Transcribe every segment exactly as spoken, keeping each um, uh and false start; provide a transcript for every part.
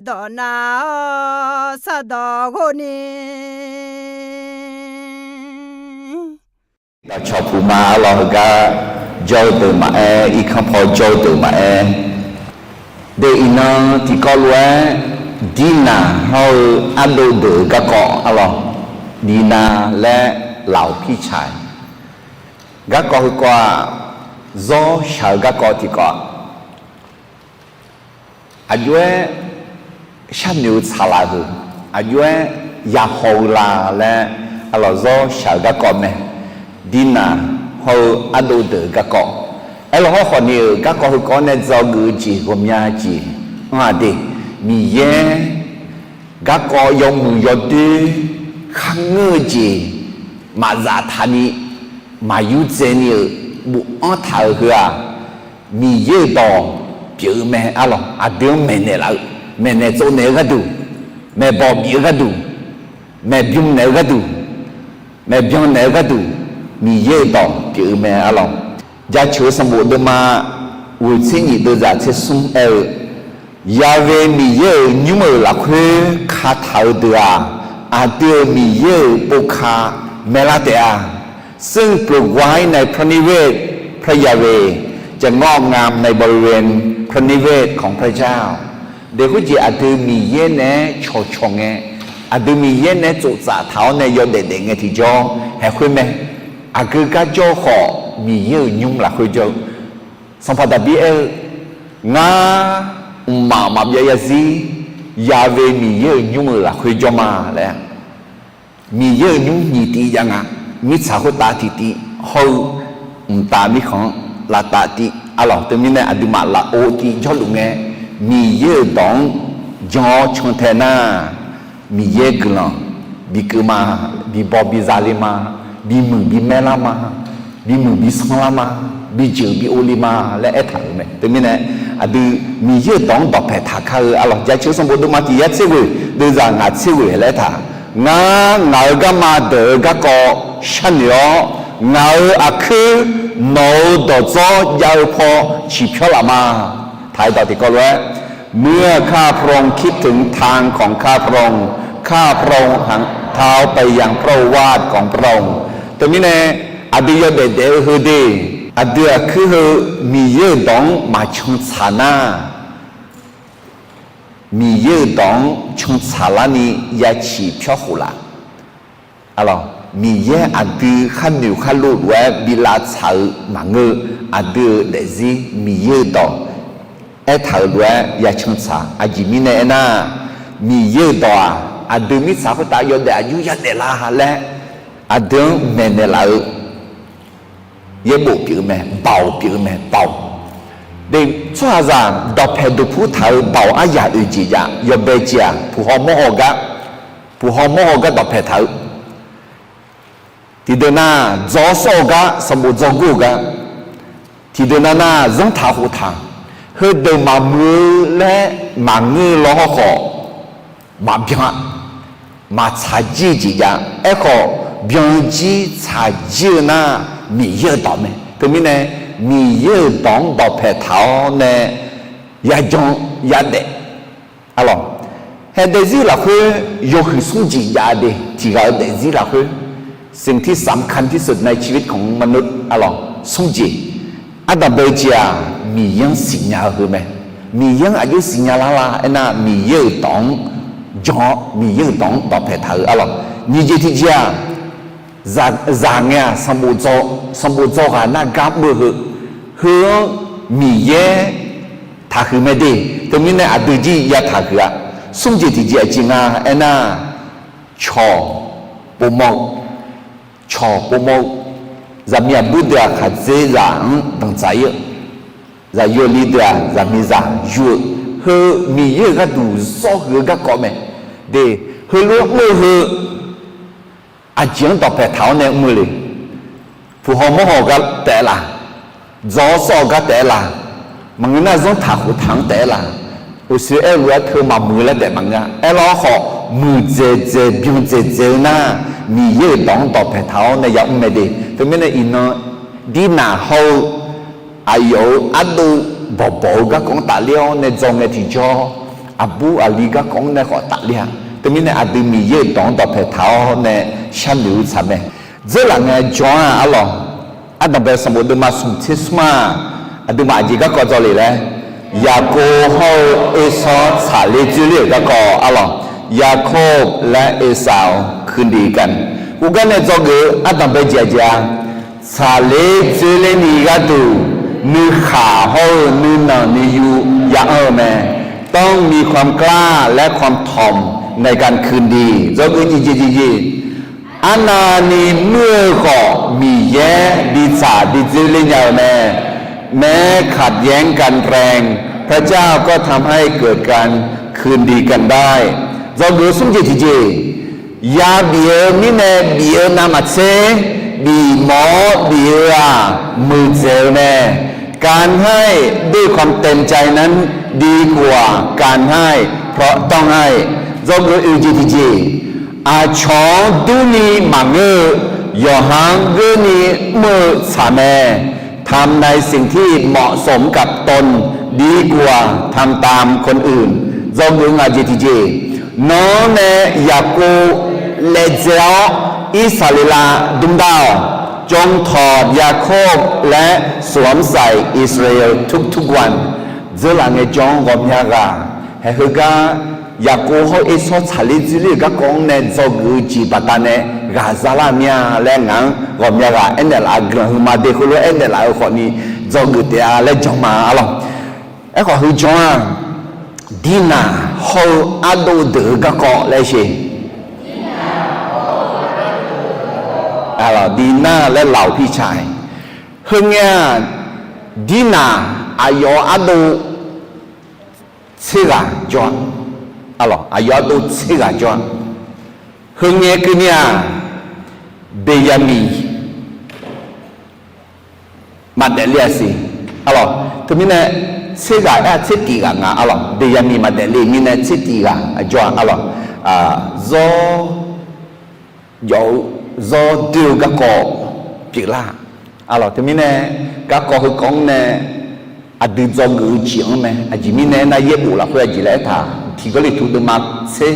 dawq nav-awr sardawq ghov ni. Dawqcawq puq ma arlawq, heugar jawr-eu deuq maqaer, irkanr paw jawr-eu deuq maqaer. De iqnan tiqkawv lof-aer, Dirnaq hawr-eu ardov deuq-euq garkawv arlawq, Dirnaq laer laf-euq pircaq-iq garkawv heukawv-aq, zawr shaq-eu garkawv tiqkawv-aq, aqjox-aer sharnoeq-eu tsaqlaf-eu, aqjox-aer yahaw-eu la laer arlawq zawr shaq-eu garkawv mae. Dirnaq hawr-eu ardov deuq-euq garkawv. Aerlawq hawrkhawf ni-euq garkawv heukawv-anr nae dzawgeuf-eu jeq ghawqmya jeq anr-aq de, Miqyaer garkawv yawmuiq yawdoer kharngeur-eu jeq maqzaf taqni, maqyurdzae ni-euq bofanr taq-euq heu-aq, Miqyaer-euq dawq pyeuf-eu mae arlawq. Aqdui-anr maeqnaeq laf-eu, maeqnaeq tsovnaeq-eu gharduq, maeqbawq bif-eu gharduq, maeqbyan naeq-eu gharduq, maeqbyan naeq-eu gharduq, Miqyaer-euq dawq pyeuf-eu mae arlawq. Jaceuq-eu sanqbof deuvma ghoeq tser nyiq deuvzaq tser smr aer-eu, Yaqve Miqyaer-euq nymr-euq lafkhoer kataq-eu deuq-aq, aqdui-euq Miqyaer-euq povka maeqlar taef-a. ซึ่งปลูกไว้ในพระนิเวศพระยาเวห์ จะงอกงามในบริเวณพระนิเวศของพระเจ้า Deqkhoerjeq aqdui Miqyaer naeq-aer cawqcawq ngae, aqdui Miqyaer naeq-aer tsoftsaf taq-awr nae yawdaef daef ngae tiqjawr haeq khoer mae. Aqgeu gar jawr-eu khawf, Miqyaer-euq nymr lafkhoer jawr-eu. Sanqpaq Daqbir aer-eu, Ngar mqmaq maqbyav zarzir Yaqve Miqyaer-euq nymr-euq lafkhoer jawr ma laer. Miqyaer-euq nymr nyiq tiv jav nga. Mirtsaq khoertav tiqtiv hawr-eu, mqtav mirkhanq-anr lavtav tiv arlawq. Teumirnae aqduimaf lafov tiv jawrluf ngae, Miqyaer-euq dawq-anr jan-awr cantae nar, Miqyaer guiqlanq bikeuv ma, bibaw biza le ma, bimuiq bimaer lar ma, bimuiq bisanr lar ma, bijeuq bi-o le ma laer aertaq-euq mae. Teumirnae aqdui Miqyaer-euq dawq-anr dawqpaeq taq kar-eu arlawq. Jaceuq sanqbof deuvma tiq yar tser ghoeq deuvzaq ngaq tser ghoeq laer aertaq, Ngar ngaq-euq garma deuq-euq garkawv sharnoeq-awr, ngaq-euq aqkuir nawq-euq dawqdzawr jav-eu paw ciqpyawr laf ma. Taq-aer dawq tiqkawv lof-aer, เมื่อข้าพระองค์คิดถึงทางของข้าพระองค์ ข้าพระองค์หันเท้าไปยังพระโอวาทของพระองค์ Teumirnae aqdui yawdaef daef-eu heu de, aqdui aqkuir heu Miqyaer-euq dawq-anr maqcan tsaq nar, Miqyaer-euq dawq-anr cantsaq larni ya ciqpyawr khof laf. Arlawq, Miqyaer aqdui khar noeq khar lov lof-aer bi lavtsaq-eu maqngeur-eu, aqdui-euq daefzir Miqyaer-euq dawq aertaq-euq lof-aer ya cantsaq. Aqjeq mirnae aernar, Miqyaer-euq dawq-aq, aqdui mirtsaq khoertav yawdaef aqjox yadaef la laer aqdui-anr maeqnaeq laf-eu yaerbof pyeuf-eu mae, baoq pyeuf-eu mae, baoq. De, tsawrhaqzaq dawqpaeq duqpur taq-eu baoq aryaq oeq jeq jav, yawbae jeq-aq, puq haw mawr haw gar, puq haw mawr haw gar dawqpaeq taq-eu. Tiqdeuq nar, dzaw-awr sawr-eu gar, sanqbof dzaw gur-eu gar, tiqdeuq nar nar, zanrtaq khoftaq, heudeuq maqmuiq-eu laer maqngeur-eu law hawrkhawf, maqbyan-a. Maqtsaq jir-eu jeq jav. Aerkhawf, byan jir tsaq jir-eu nar, Miqyaer-euq dawq mae. Teumirnae, Miqyaer-euq dawq-anr dawqpaeq taq-awr nae, yajan yadaef. Arlawq, haeq daefzir lafkhoer yawhuiq smr jeq jav de, tiq ghaq-euq daefzir lafkhoer สิ่งที่สำคัญที่สุดในชีวิตของมนุษย์ arlawq, smr jeq. Ardanq bae-eu jeq-aq, Miqyaer-anr siqnya-eu heu mae. Miqyaer-anr aqjox siqnya lar la aernar, Miqyaer-euq dawq-anr jan-awr, Miqyaer-euq dawq-anr dawqpaeq taq-eu arlawq. Nyiq jeq tiqjeq-aq, zaq ngae-aq, sanqbof dzaw ghaq nar gar mr-eu heu, heu-anr Miqyaer taqhuiq mae de. Teumirnae aqdui jir ya taqhuiq-a. Smr jeq tiqjeq aqjeq nga aernar, cawq povmawr-eu, cawq povmawr-eu, zaqmiq aqbur deuq-aq, khaqdzerzaq-anr danqdzaq ir-eu, zaqyo li deuq-aq, zaqmiqzaq yur-eu, heu Miqyaer-euq gharduq zawr huiq-eu garkawv mae. De, heulof-aer mr-eu heu, aqjeq-anr dawqpaeq taq-awr nae mr-eu le. Puq haw mawr haw gar taef la, dzaw-awr sawr-eu gar taef la, maqngeur nar zanrtaq khoftaq-anr taef la, uqshoe aer-eu lof-aer teu maqmuiq laer taef maqngeur-a. Aerlawr khawf, muiqdzaeq dzaeq byan dzaeq dzaeq-eu nar, Miqyaer-euq dawq-anr dawqpaeq taq-awr nae yamr mae de. Teumirnae iqnan, Dirnaq hawr-eu aqyawf-euq ardov bawqbawq-eu garkawv-anr tafler-awr nae dzaw ngae tiqjawr, aqbur aqli garkawv-anr nae khawf tafler-a. Teumirnae aqdui Miqyaer-euq dawq-anr dawqpae taq-awr nae sharnoeq-eu tsaq mae. Dzeurlaf ngae jan-aq arlawq, ardanqbae sanqbof deuvma smq tser smr-aq, aqduimaf aqjeq garkawv dzawle laer, Yaqkov hawr-eu Ersawr tsaqler dzoerler-euq garkawv arlawq, Yaqkov laer Ersaq-awr คืนดีกัน khoergar nae dzawgeuf-eu ardanqbae jeq aqjeq-a, tsaqler dzoerler ni gharduq, nuikhaq hawr-eu nuinanq nuiyu ya anr-eu mae. ต้องมีความกล้าและความถ่อมในการคืนดี dzawgeuf jeq jeq jeq jeq. Arnavni muir-eu khawf Miqyaer bi tsaq bi dzoerler nya-euq mae. แม้ขัดแย้งกันแรง พระเจ้าก็ทำให้เกิดการคืนดีกันได้ dzawgeuf smr jeq tiqjeq. Ya bif-eu mirnae bif-eu navmaqtser, bif mawf-awr bif-eu-aq muiqdzaeq-eu mae. การให้ด้วยความเต็มใจนั้นดีกว่า การให้เพราะต้องให้ dzawgeuf oeq jeq tiqjeq. Aqcawq-anr durni maqngeur-eu, yawqha-anr geurni mr-eu tsaq mae. ทำในสิ่งที่เหมาะสมกับตนดีกว่าทำตามคนอื่น dzawgeuf ngaq jeq tiqjeq. Nawr nae Yaqkov laedzae-awr Irsaqleqlav dmr dar-awq. จงถอดยาโคบและสวมใส่อิสราเอลทุกๆวัน Dzeurlaf ngae jan-anr ghawqmya ghaq haeq heugar, Yaqkov hawr-eu Ersawr tsaqler dzoerler-euq garkawv-anr nae dzawgeuf-eu jeq baqdanae ghaq zalar mir-a laer ngaq-anr ghawqmya ghaq aernaeq laf-eu guiqlanq huiqma de heulof-aer aernaeq laf-eu khawfni dzawgeuf taef-a laer jan ma arlawq. Aerkhawf heu jan-aq, Dirnaq hawr-eu ardov deuq-eu garkawv laer sher. Dirnaq laer lawq pirca-aer, heungae-aq, Dirnaq aqyawf-euq ardov tser ghaq jawr-a. Arlawq, aqyawf ardov tser ghaq jawr-a. Heungae keuvni-aq, Beqyaqmiq maqdaef le-a siq. Arlawq, teumirnae tser ghaq aer-a tser tif ghaq nga arlawq. Beqyaqmiq maqdaef le mirnae tser tif ghaq jawr-a arlawq. Zawr jawf-eu zawr doer-eu garkawv pyeuflar. Arlawq, teumirnae garkawv heukawv-anr nae aqdui dzawgeuf-eu jeq-anr mae. Aqjeq mirnae aernar, yaerbof lafkhoer aqjeq laer aertaq, Tiq Gawrliqtu deuvma tser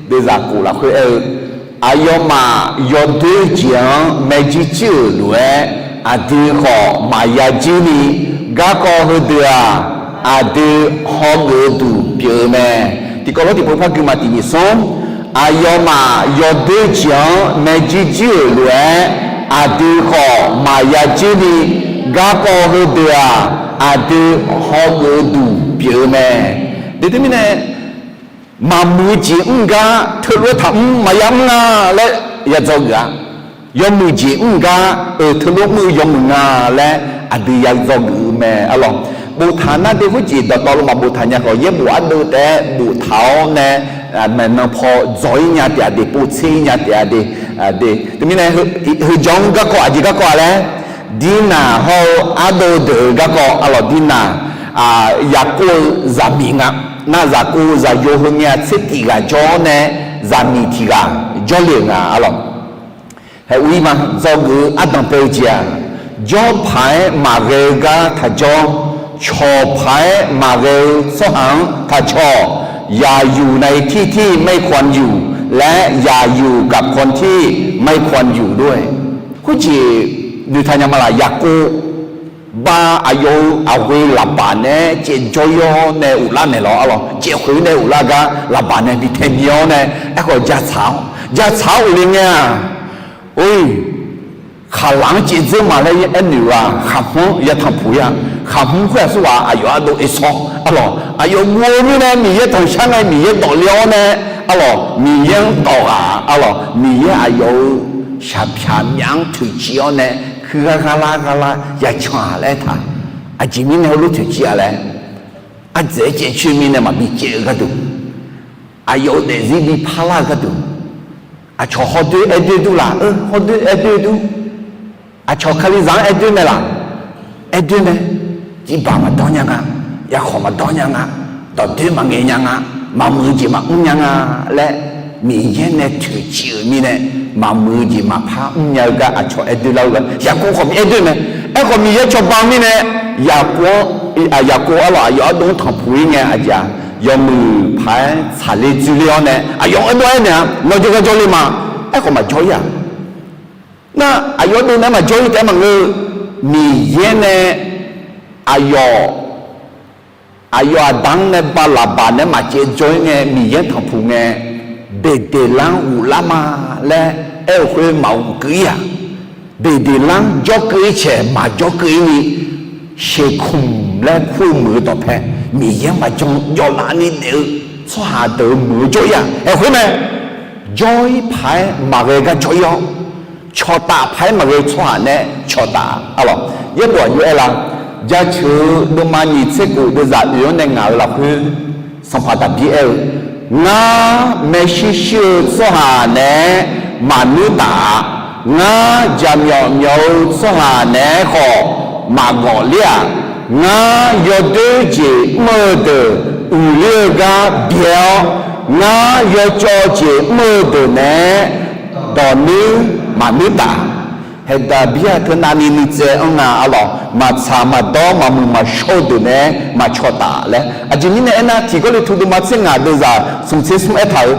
deuvzaq kof lafkhoer aer-eu, aqyawfmaf yawdoer jeq-anr maerjuir juir-euq lof-aer, aqdui khawf maqya juir ni, garkawv heudeuq-aq, aqdui hawgeuf-eu duq pyeuf-eu mae. Tiqkawv lawr tiqpov par gui ma tiq nyiq smr. Aqyawfmaf yawdoer jeq-anr maerjuir juir-euq lof-aer, aqdui khawf maqya juir ni, garkawv heudeuq-aq, aqdui hawgeuf-eu duq pyeuf-eu mae. Deuq teumirnae, maqmuiq-eu jeq mr gar teulof-aer taqmr maqya mr nga laer ya dzawgeuf-a. Yawmuiq jeq mr gar-euq teulof mr-eu yawmuiq nga laer aqdui ya dzawgeuf-eu mae arlawq. Boftaq nar de khoerjeq dawqtawvluf maqboftaq nya khawf, yaerbof ardeuv taef-aer boftaq-awr nae maeqnan paw dzawq-ir nya taef-a de, povtser-ir nya taef-a de. Teumirnae, heujan-anr garkawv aqjeq garkawv-a laer, Dirnaq hawr-eu ardov deuq-eu garkawv arlawq. Dirnaq, Yaqkov-eu zaqmiq nga. Nar Yaqkov-eu zaqyo heungae-aq tser tif ghaq jawr-awr nae, zaqmiq tiq ghaq jawrle-euq nga arlawq. Haeq ur-ir ma. Dzawgeuf-eu ardanq bae-eu jeq-aq, jawrpaq-aer maqghae-eu gar taqjawr, cawqpaq-aer maqghae-eu tsawrhaq-anr taqcawq. อย่าอยู่ในที่ที่ไม่ควรอยู่ และอย่าอยู่กับคนที่ไม่ควรอยู่ด้วย Khoerjeq noeqtaq nya ma laq, Yaqkov ba aqyawf-euq aqghoe Laqbaq naeq-aer caev jawr-ir-awr nae ghoflar naeq lawq arlawq. Caev khoeq nae ghoflar gar Laqbaq nae bi tae bi-awr nae, aerkhawf jatsaq-awr, jatsaq-awr ghofle ngae-aq, or-iq, khaqlaq-anr caev dzeur ma laer aernaeq-eu-aq, khaqhmq-anr ya tanqpuq-ir-a. Khaqhmq khoer-aq, surghaq aqyawf ardov Ersawr arlawq. Aqyawf guv-eu mirnae Miqyaer tanqshar ngae Miqyaer dawq le-awr nae arlawq, Miqyaer-anr dawq ghaq arlawq, Miqyaer aqyawf-euq shaqpyaq myaf-anr toeqciv-awr nae, huiqghaq ghaq lar ghaq lar ya can-aq laer aertaq. Aqjeq mirnae heulof toeqciv-a laer, ardzaeq-aer caev coer mirnae maqbi caev-eu gharduq, aqyawf-euq daefzir bi parlar-eu gharduq, aqcawq hawdoer aer doer dur laf-eu, hawdoer aer doer dur. Aqcawq Kalizaq-anr aer doer mae laq? Aer doer mae. Jirbaq maqdawr nya nga, yarkhawq maqdawr nya nga, dawqdoer maqngaeq nya nga, maqmuiq-eu jeq maqmr nya nga laer, Miqyaer nae toeqciv-euq mirnae, maqmuiq-eu jeq maqpar mrnya-eu gar aqcawq aer doer lar-eu gar Yaqkov khawf bi aer doer mae. Aerkhawf Miqyaer cawba-eu mirnae, Yaqkov-anr, Yaqkov arlawq aqyawf ardov-anr tanqpuq-ir ngae aqjeq-aq, yawmuiq paq-aer tsaqler dzoerler-awr nae aqyawf-anr dov-aer naeq-a, nawr jawrgar jawrler ma. Aerkhawf maqjawr-ir-aq. Nar aqyawf dov naeq-aer maqjawr-ir taef-aer maqngeur-eu, Miqyaer nae aqyawf aqyawf aqda-anr nae ba lafbaq naeq-aer maqcaev jawr-ir ngae, Miqyaer tanqpuq ngae, Beqdeqlar-anr ghoflar ma laer aer-eu khoer maqghofkeuv-ir-aq. Beqdeqlar-anr jawrkeuv-ir caeq maqjawrkeuv-ir ni, Sheqkmq laer kur-eu meuq-eu dawqpae, Miqyaer-anr maqjan jawvlaf ni daef-eu tsawrhaq deuq-eu meuq-eu jawr-ir-aq. Aerkhoer mae, jawr-ir paq-aer maqghae gar jawr-ir-awr, cawqtaf paq-aer maqghae-eu tsawrhaq nae cawqtaf-a lawq. Yaerbof aqjox aer la, jaceuq-eu deuvma nyiq tser khof deuvzaq oeq-anr nae ngaq-euq lafkhoer, Sanqpaq Daqbir aer-eu, Ngar maershuir shuir-eu tsawrhaq naeq-aer maqnuir taf-a. Ngar jaqmyawf myawf-eu tsawrhaq naeq-aer khawf maqgawf ler-aq. Ngar yawdoer jeq mr-eu deuq uiqler-eu gar byae-awr, ngar yawcawv jeq mr-eu deuq naeq-aer dawq nuir maqnuir taf. Haeq Daqbir-aq teunav ni nuitsaev-anr nga-a lawq. Maqtsaq maqdawr maqmuiq maqshawr-eu deuq naeq-aer maqcawqtaf laer. Aqjeq mirnae aernar, Tiq Gawrliqtu deuvma tser ngaq deuvzaq smq tser smr aertaq-euq,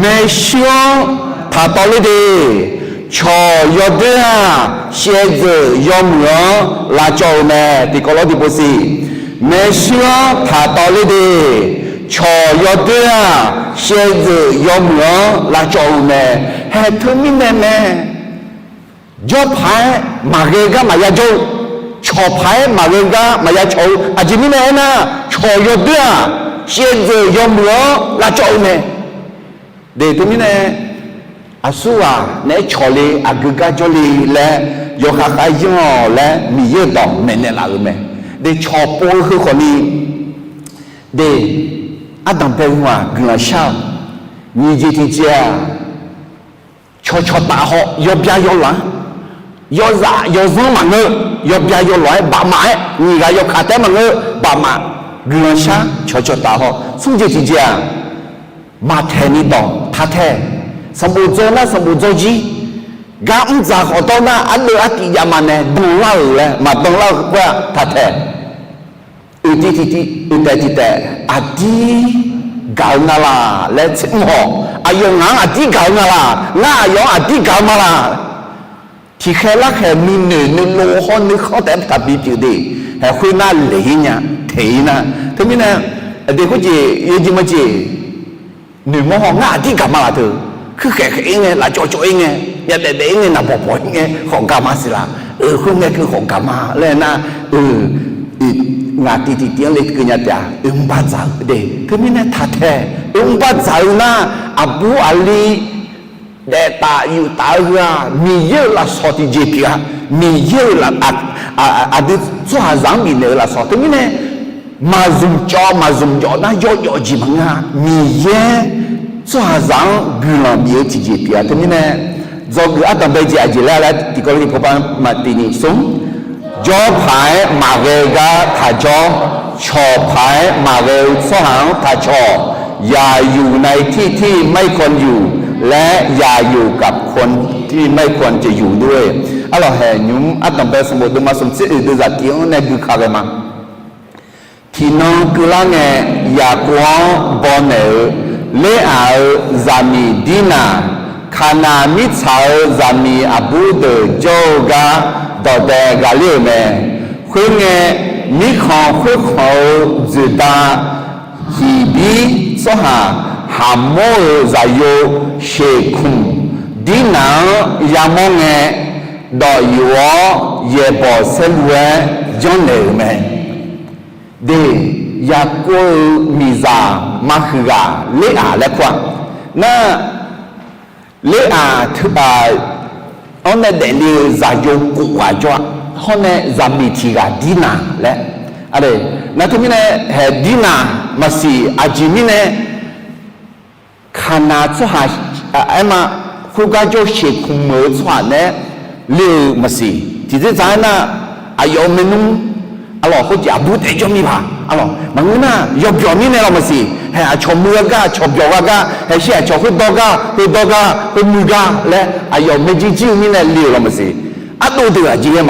Maershuir-anr taqtawv ler de. Cawq yawdoer-aq, shaevdzeuf yawmuiq-anr lavcawv-eu mae. Tiqkawv lawr tiqpov siq. Maershuir-anr taqtawv ler de. Cawq yawdoer-aq, shaevdzeuf yawmuiq-anr lavcawv-eu mae. Haeq teumirnae mae. Jawr paq-aer maqghae gar maqya jawr-eu, cawq paq-aer maqghae gar maqya cawq-eu, aqjeq mirnae aernar, cawq yawdoer-aq, shaevdzeuf yawmuiq-anr lavcawv-eu mae. De teumirnae, aqsurghaq naeq-aer cawq le, aqgeu gar jawr le laer yawkhav khav yanr-awq laer Miqyaer-euq dawq maeqnaeq laf-euq mae. De cawq pov-eu heu khawfni, de ardanq bae-eu hmq-aq guiqlanq shar-awq. Nyiq jeq tiqjeq-aq, cawqcawq taf haw yawbya yawlanq-anr, yawzaf yawzanr maqngeur, yawbya yawlanq-aer bafmaf-aer nyiq ghaq yawkaq taef-aer maqngeur, bafmaf guiqlanq shar cawqcawq taf haw. Smr jeq tiqjeq-aq, maqtaeq ni dawq taq taeq. Sanqbof dzaw nar sanqbof dzaw jir, gar mr dzaq khawf dawr nar ardeuv artiv jav ma nae danlar-euq laer maqdanlar-eu khoer-aq taq taeq. Uiqtiv tiqtiv uiqtaef tiqtaef aqdir gaq-eu nga laq laer tser mr haw. Aqyawf ngaq-anr aqdir gaq-eu nga laq, ngar aqyawf-anr aqdir gaq-eu ma laq. Tiqkhaeq larkhaeq nuinoeq nuilov hawr nuikhanr taef-aer taqbi pyeuf de. Haeq khoer nar laeq-ir nya, taeq-ir nar. Teumirnae, aqdui khoerjeq yawjeq majeq noeqmawr haw, ngar aqdir gaq ma laq teu. Kuirkhaeq khaeq-ir ngae, lafcawv cawv-ir ngae, myavbaef baef-ir ngae, naqbawq bawq-ir ngae khawf gaq ma siq laq. Khoerngae keuv khawf gaq ma laer nar, ngaq tiqtiv tiv-anr le keuv nya taef-a. Oermr bar dzaq-eu de. Teumirnae taq taeq. Oermr bar dzaq-eu nar, aqbur aqli daef taf yuf taf-eu heu-aq, Miqyaer-euq lafsawq tiqjeq pyeuf-a. Miqyaer-euq aqdui tsawrhaqzaq-anr bifnaeq-eu lafsawq teumirnae, maqzmq cawv maqzmq jawf nar yawjawf jeq maqngeur-a. Miqyaer tsawrhaqzaq-anr guiqlanq bif-eu tiqjeq pyeuf-a. Teumirnae, dzawgeuf ardanq bae jeq aqjeq laer laer tiqkawv lof-aer tiqpov par maqtiv ni smr, jawr paq-aer maqghae gar taq jawr, cawq paq-aer maqghae-eu tsawrhaq-anr taq cawq. อย่าอยู่ในที่ที่ไม่ควรอยู่ และอย่าอยู่กับคนที่ไม่ควรจะอยู่ด้วย. Arlawq haeq nymq mr ardanq bae sanqbof deuvma smq tser oeq deuvzaq tiv-anr nae gui ka ghae ma. Tiqnan keuvlar ngae, Yaqkov-anr bawnaeq-eu Ler-aq-euq zaqmiq Dirnaq, Kaqnaq mirtsaq-euq zaqmiq aqbur deuq jawr-eu gar dawqdae ghaqler-euq mae. Khoerngae, mirkhanq khoerkhanq-eu dzoeqda hiqbir tsawrhaq Haqmawr-euq zaqyo Sheqkmq Dirnaq-anr yamawr ngae, dawf yuf-awr yaeqbawq saerlu-aer janrnaeq-euq mae. De, Yaqkov-euq miqzaq maqhuiq ghaq Ler-aq laer kur-aq. Nar, Ler-aq teu-aq, anr nae daefle-eu zaqyo kof ghaq jawr-a. Hawr nae zaqmiq tiq ghaq Dirnaq laer. Nar teumirnae haeq Dirnaq maqsiq, aqjeq mirnae Kaqnaq tsawrhaq, aerma, khoergar jawr-eu Sheqkmq-euq tsawrhaq naeq-aer le-euq maqsiq. Tiqdzerdzaq-aer nar, aqyawf-euq maernmr, arlawq khoerjeq aqbur taef jawr mir paq, arlawq maqngeur nar yawbyawq mirnae lawq maqsiq. Haeq aqcawq muiq gha gar, aqcawq byawq gha gar, haeq shir aqcawq khoerdawr gar, heudawr gar, khoermuiq gar laer aqyawf maerjir jir-eu mirnae le-euq lawq maqsiq. Ardov deuq aqjeq ghae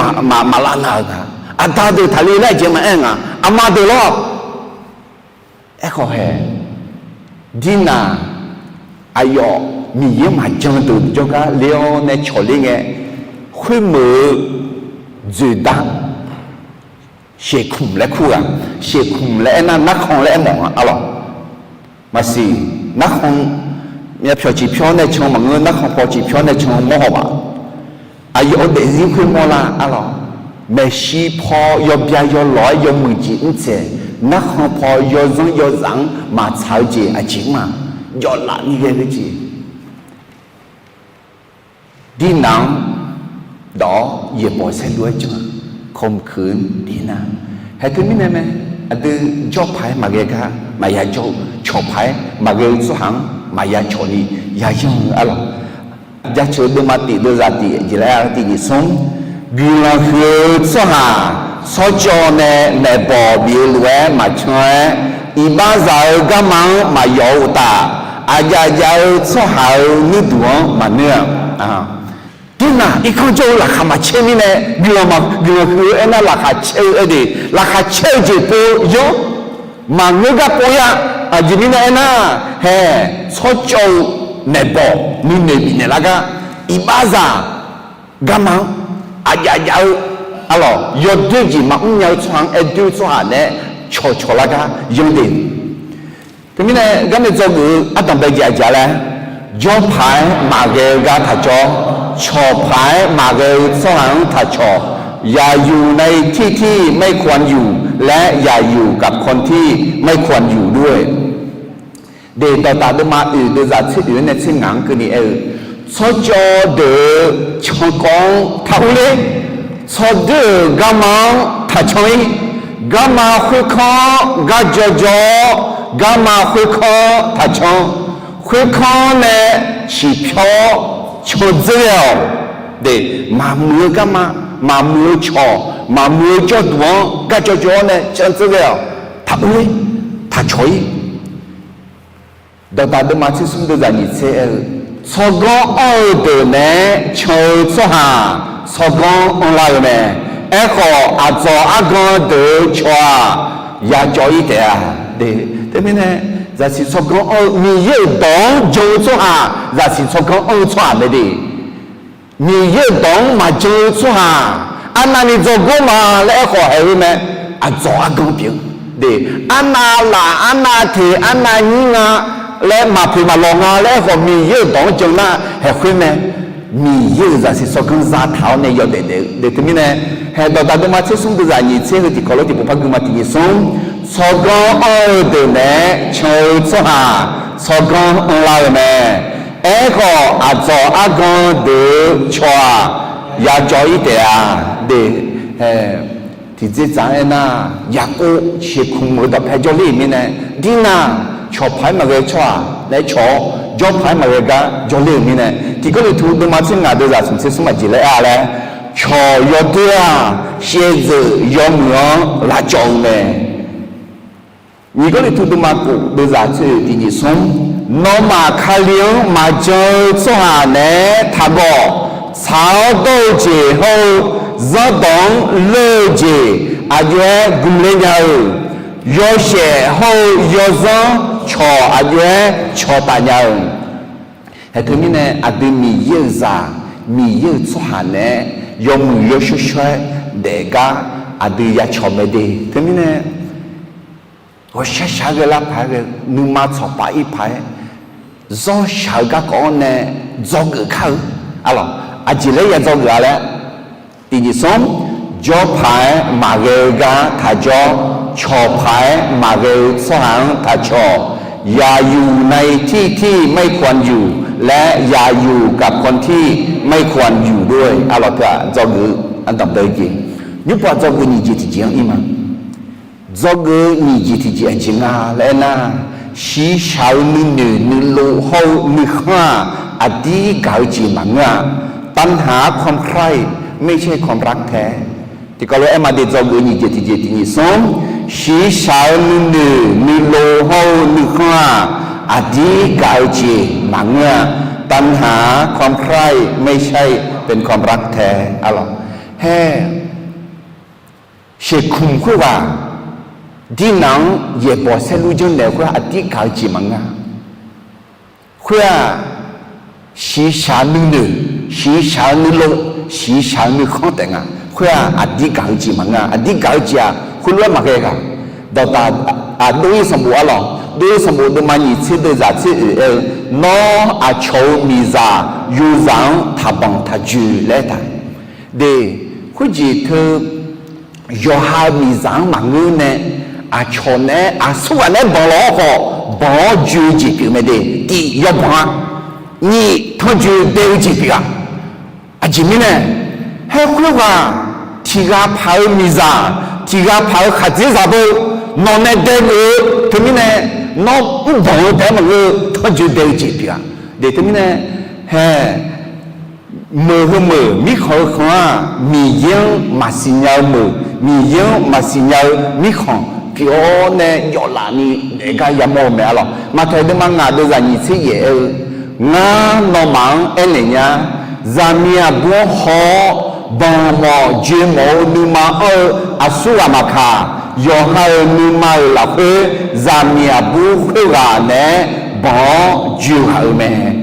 maqlav nav-euq nga. Aqda deuq taqle laer aqjeq maqaer nga. Aqma deuq lawr. Aerkhawf hae, dirnaq aqyawf Miqyaer maqjan deuq jawrgar ler-awr nae cawqler ngae, khoermeuq-eu dzoeqdar, shekmq laer kur ghaq, shekmq laer aernar narkhan laer aermawf-a arlawq. Maqsiq, narkhan myavpyawq ciqpyawr nae can maqngeur, narkhan paw ciqpyawr nae can mawrhaw baf. Aqyawf-euq daefzir khoermawr lar arlawq. Maeqshi paw yawbya yawlawq-aer yawmuiq jeq mrtsaeq, narkhan paw yawzanr yawzaf-anr maqtsaq-eu jeq aqjeq mr-aq, jawvlaf ni ghae-eu jeq. Dirnaq-anr dawq-awr yaeqbawq saerlu-aer jan-a, kamq kuiq-anr dirnaq. Haeq teumirnae mae, aqdui jawr paq-aer maqghae gar maqya jawr-eu, cawq paq-aer maqghae-eu tsawrhaq-anr maqya cawq ni yayanr-eu arlawq. Jaceuq deuvma tif deuvzaq tif jeq laer-a tiq nyiq smr, guiqlanq huiq-eu tsawrhaq tsawrcawv nae maeqbawq bif-eu lof-aer maqcan-aer, iqbaxzaq-eu garma-anr maqyawf-eu uqtaf, aqjav jav-eu tsawrhaq-euq nuirduq-anr maqneur-a. Dirnaq irkanr jawr-eu laqkhaq maqcaer mirnae, guiqlanq ma, guiqlanq huiq-eu aernar laqkhaq caer-eu aerde, laqkhaq caer-eu jeq pov yanr, maqngeur gar pov ya. Aqjeq mirnae aernar, hae, tsawrcawv-eu maeqbawq nuinoeq bifnaeq lar gar, iqbaxzaq garma-anr aqjav jav-eu arlawq, yawdoer jeq maqmr nya-eu tsawrhaq-anr aer doer-eu tsawrhaq naeq-aer cawqcawq lar gar yanr de. Teumirnae garnae dzawgeuf-eu ardanq bae jeq aqjeq laer, jawr paq-aer maqghae-eu gar taq jawr, cawq paq-aer maqghae-eu tsawrhaq-anr taq cawq, yaqyuq ในที่ที่ไม่ควรอยู่ laer yaqyuq กับคนที่ไม่ควรอยู่ด้วย. De, dawqtaf deuvma oeq deuvzaq tser oeq-anr nae tser ngaq-anr keuvni aer-eu, tsawrcawv deuq-euq cankawv-anr taq urler. Tsawrdoer-euq garma-anr taq can-ir. Garma khoerkanr-anr gar jawrjawr-awr, garma khoerkanr-anr taq can. Khoerkanr nae ciqpyawr-awr can dzeur ghae-awq. De, maqmuiq-eu garma, maqmuiq-eu cawq, maqmuiq-eu jawrduq-anr gar jawrjawr-awr nae can dzeur ghae-awq. Taq urler, taq cawq-ir. Dawqtaf deuvma tser smr deuvzaq nyiq tser aer-eu, tsawrganr anr-eu deuq naeq-aer can-eu tsawrhaq tsawrganr anrlar-eu mae. Aerkhawf, aqdzawq argan deuq-euq cawq-aq, yacawv-ir taef-a. De, teumirnae, zaqsiq tsawrganr anr-eu Miqyaer-euq dawq-anr jan-eu tsawrhaq zaqsiq tsawrganr anr-eu tsawrhaq mae de. Miqyaer-euq dawq-anr maqjan-eu tsawrhaq, arnavni dzawgor ma laer aerkhawf haeq-eu mae. Aqdzawq argan pyeuf-eu de, arnav laf, arnav teq, arnav nyir nga laer, maqpoeq maqlawq nga laer aerkhawf Miqyaer-euq dawq-anr jan nar haeq khoer mae. Miqyaer-euq zaqsiq tsawrganr zataq-awr nae yawdaef daef-eu de. Teumirnae, haeq dawqtaf deuvma tser smr deuvzaq nyiq tser heu tiqkawv lof tiqpov par guima tiq nyiq smr, tsawrganr anr-eu deuq naeq-aer can-eu tsawrhaq tsawrganr anrlar-eu mae. Aerkhawf, aqdzawq argan deuq-euq cawq-aq, yacawv-ir taef-a. De, haeq, tiqdzerdzaq-anr aernar, Yaqkov sheuqkmq-euq dawqpae jawrler-euq mirnae, dirnaq cawq paq-aer maqghae-eu tsawrhaq naeq-aer cawq-awr, jawr paq-aer maqghae gar jawrler-euq mirnae, Tiq Gawrliqtu deuvma tser ngaq deuvzaq smq tser smr aqjeq laer aer-a laer, cawq yawdoer-aq, shaevdzeuf yawmuiq-anr lavcawv-eu mae. Nyiq Gawrliqtu deuvma kof deuvzaq tser oeq tiq nyiq smr, nawmaf Kali-anr maqjan-eu tsawrhaq naeq-aer taqgawq. Tsaq-awr dawr-eu jeq hawr-eu zanrdawq-anr leur-eu jeq aqjox-aer gmqler nya-euq, yawshaef hawr-eu yawzanr cawq aqjox-aer cawqtaf nya-euq. Haeq teumirnae, aqdui Miqyaer-euq zaq, Miqyaer-euq tsawrhaq naeq-aer yawmuiq yawshawr shawr-aer daef gar aqdui yacawq mae de. Teumirnae, ghawqshaq shaq-aer ghae lar paq-aer ghae, nuima tsawqpaf ir paq-aer, zawr shaq-eu garkawv-anr nae dzawgeuf kar-eu. Arlawq, aqjeq laer ya dzawgeuf-a laer, tiq nyiq smr, jawr paq-aer maqghae-eu gar taq jawr, cawq paq-aer maqghae-eu tsawrhaq-anr taq cawq, อย่าอยู่ในที่ที่ไม่ควรอยู่ laer อย่าอยู่กับคนที่ไม่ควรอยู่ด้วย. Arlawq, teu-aq dzawgeuf-eu ardanq bae-eu jeq, nymrpov dzawgeuf nyiq jeq tiqjeq-anr ir ma. Dzawgeuf-eu nyiq jeq tiqjeq aqjeq nga laer aernar, shiqshaq-eu nuinoeq nuilov hawr-eu nuikhanr-aq, aqdir gaq-eu jeq maqngeur-a. ตัณหาความใคร่ ไม่ใช่ความรักแท้. Tiqkawv lof-aer ma de, dzawgeuf-eu nyiq jeq tiqjeq tiq nyiq smr, shiqshaq-eu nuinoeq nuilov hawr-eu nuikhanr-aq, aqdir gaq-eu jeq maqngeur-a. ตัณหาความใคร่ ไม่ใช่เป็นความรักแท้. Arlawq, haer, sheuqkmq khoerghaq Dirnaq-anr yaeqbawq saerlur janrnaeq-eu khoer-aq, aqdir gaq-eu jeq maqngeur-a. Khoer-aq, shiqshaq-eu nuinoeq, shiqshaq-eu nuilov, shiqshaq-eu nuikhanr taef nga. Khoer-aq, aqdir gaq-eu jeq maqngeur-a. Aqdir gaq-eu jeq-aq, khoerlof-aer maqghae ghaq. Dawqdaq, aq, Dov-ir sanqbof arlawq, Dov-ir sanqbof deuvma nyiq tser deuvzaq tser oeq aer-eu, Nawr, aqcawq-euq miqzaq yozaq-anr taqbanq taqjoeq laer aertaq. De, khoerjeq teu yawqha-euq miqzaq-anr maqngeur nae, aqcawq naeq-aer aqsurghaq naeq-aer banq lawq-awr khawf, banq-awr joe-eu jeq pyeuf mae de. Tiq, yawbanq-a. Nyiq, tanrjoe dae-eu jeq pyeuf-a. Aqjeq mirnae, haer khoerghaq tiq ghaq paq-eu miqzaq, tiq ghaq paq-eu khaqdzerzaq beu, nawq nae dae geuf-eu teumirnae, nawr mrbanq-eu taef-aer maqngeur-eu, tanrjoe dae-eu jeq pyeuf-a. De teumirnae, hae, meuq heu meuq mirkhanq heu khanq-aq, Miqyaer-anr maqsiq nya-eu meuq, Miqyaer-anr maqsiq nya-eu mirkhanq pyeuf-awr nae jawvlaf ni daef gar yamawr-eu mae arlawq. Maqtaeq deuvma ngaq deuvzaq nyiq tser yaef aer-eu, Ngar nawmaf-anr aernaeq nya, zaqmiq aqbur-anr haw-awr, banq mawf joe mawf-eu nuima anr-eu aqsurghaq maqkaq, yawqha-euq nuima-euq lafkhoer zaqmiq aqbur khoerghaq naeq-aer banq-awr joe ghaq-euq mae.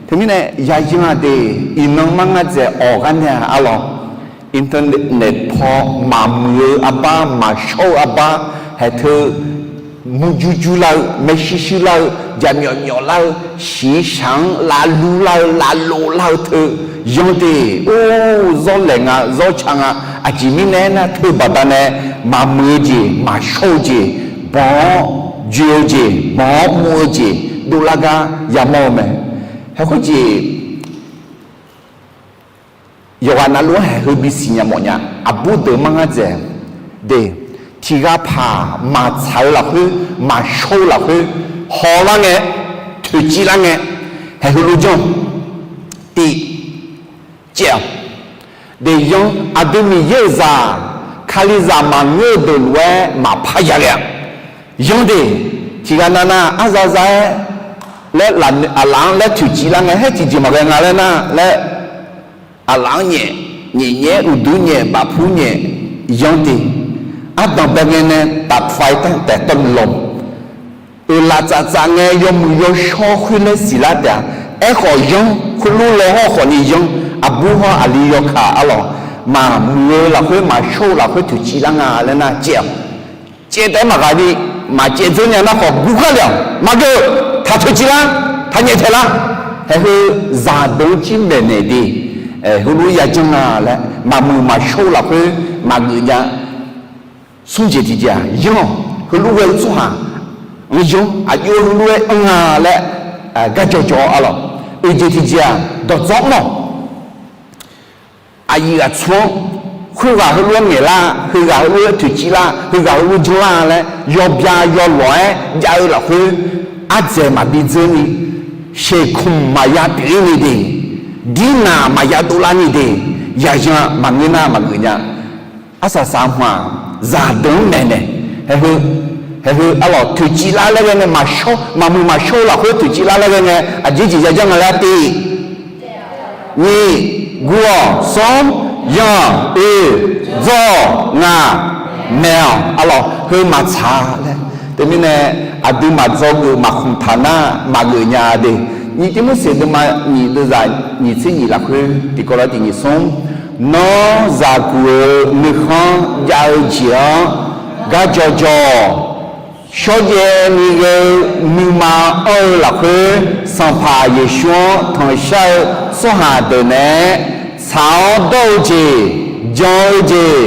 Teumirnae yayan-aq de, iqnan mar ngar dzaeq awq gar nae-aq arlawq, internet paw maqmuiq-eu arbar, maqshawr-eu arbar, haeq teu murjur jur lar-eu, maershuir shuir lar-eu, jaqmyawf myawf lar-eu, shiqshaq-anr lavlur lar-eu, lavlov lar-eu teu yanr de. Or, zawr laeq nga, zawr ca nga. Aqjeq mirnae aernar, teubaqda nae maqmuiq-eu jeq, maqshawr-eu jeq, banq-awr joe-eu jeq, banq-awr mr-eu jeq dovlar gar yamawr-eu mae. Haeq khoerjeq yawqghaq navluf-anr haeq heu bisiq nya mawf nya. Aqbur deuq mar ngar dzaeq de, tiq ghaq paq maqtsaq-eu lafkhoer, maqshawr-eu lafkhoer, hawlar ngae, toeqciv lar ngae, haeq heulof janr-awq. Tiq, caev-awq. De yanr, aqdui Miqyaer-euq zaq, Kalizaq maqngeur-eu deuq lof-aer maqpar ya ghae-a. Yanr de, tiq ghaq navnav arza za-aer laer, aqlaf-anr laer toeqciv lar ngae, haer tiqjeq maqghae nga laer nar laer, aqlaf-anr nyaef, nyaef nyaef-aer uqduq nyaef, bafpu nyaef, yanr de. Ardanq bae ngae nae tafai tanr taef tawvluf lawq. Oeqlaf tsaftsaf ngae yawmuiq yawshawr khoer laer siqlar taef-a. Aerkhawf yanr, khoerlof law hawr khawfni yanr, aqbur hawr aqli yawkaq arlawq, maqmuiq-eu lafkhoer, maqshawr-eu lafkhoer toeqciv lar nga laer nar caev-awq. Caev taef-aer maqghaq ni, maqcaev dzeur nya nar khawf guv khar le-awq. Maqgeuf, taq toeqciv lar, taq nyaeftaeq lar. Haeq heu zaqdeuq-anr jir maeqnaeq de, heulof-aer yajanr nga laer, maqmuiq maqshawr-eu lafkhoer maqgeuf nya. Smr jeq tiqjeq-aq yanr-awq. Heulof ghae-eu tsawrhaq-anr yanr, aqjox-aer heulof-aer anr nga laer garjaw jaw-awr arlawq. Oeq jeq tiqjeq-aq dawqdzawr mr-awq. Aqyuif aqtsu-anr khoerghaq heulof-aer ngaeqlar, heughaq heulof-aer toeqciv lar, heughaq heulof janrlar laer yawbya yawlawq-aer jav-eu lafkhoer, ardzaeq maqbi dzeurni, sheuqkmq maqya pyeuf-ir ni de, dirnaq maqya dovlar ni de, yaqyan maqngeur nar maqgeuf nya. Arsaq saq hmq-aq, zaqdeuq-anr maeqnaeq, haeq heu, haeq heu arlawq toeqciv lar laer ghae ngae maqshawr, maqmuiq maqshawr-eu lafkhoer toeqciv lar laer ghae ngae, aqjeq jeq yajanr nga laer tiv nyiq, guv-awq, smr, yanr, oeq, dzawr-awq, ngaq, maeq-awq arlawq, heu maqtsaq laer. Teumirnae aqdui maqdzawgeuf maqkhmq taq nar maqgeuf nya de. Nyiq Tirmorseq deuvma nyiq deuvzaq nyiq tser nyiq lafkhoer tiqkawv lar tiq nyiq smr, Nawr zaqguq-euq nuikhanr jav-eu jeq-anr garjaw jaw-awq. Shawrjaev ni ghae-eu nuima anr-eu lafkhoer, Sanqpaq Yeqsur-anr tanqshar-eu tsawrhaq deuq naeq-aer tsaq-awr dawr-eu jeq, jan-eu jeq,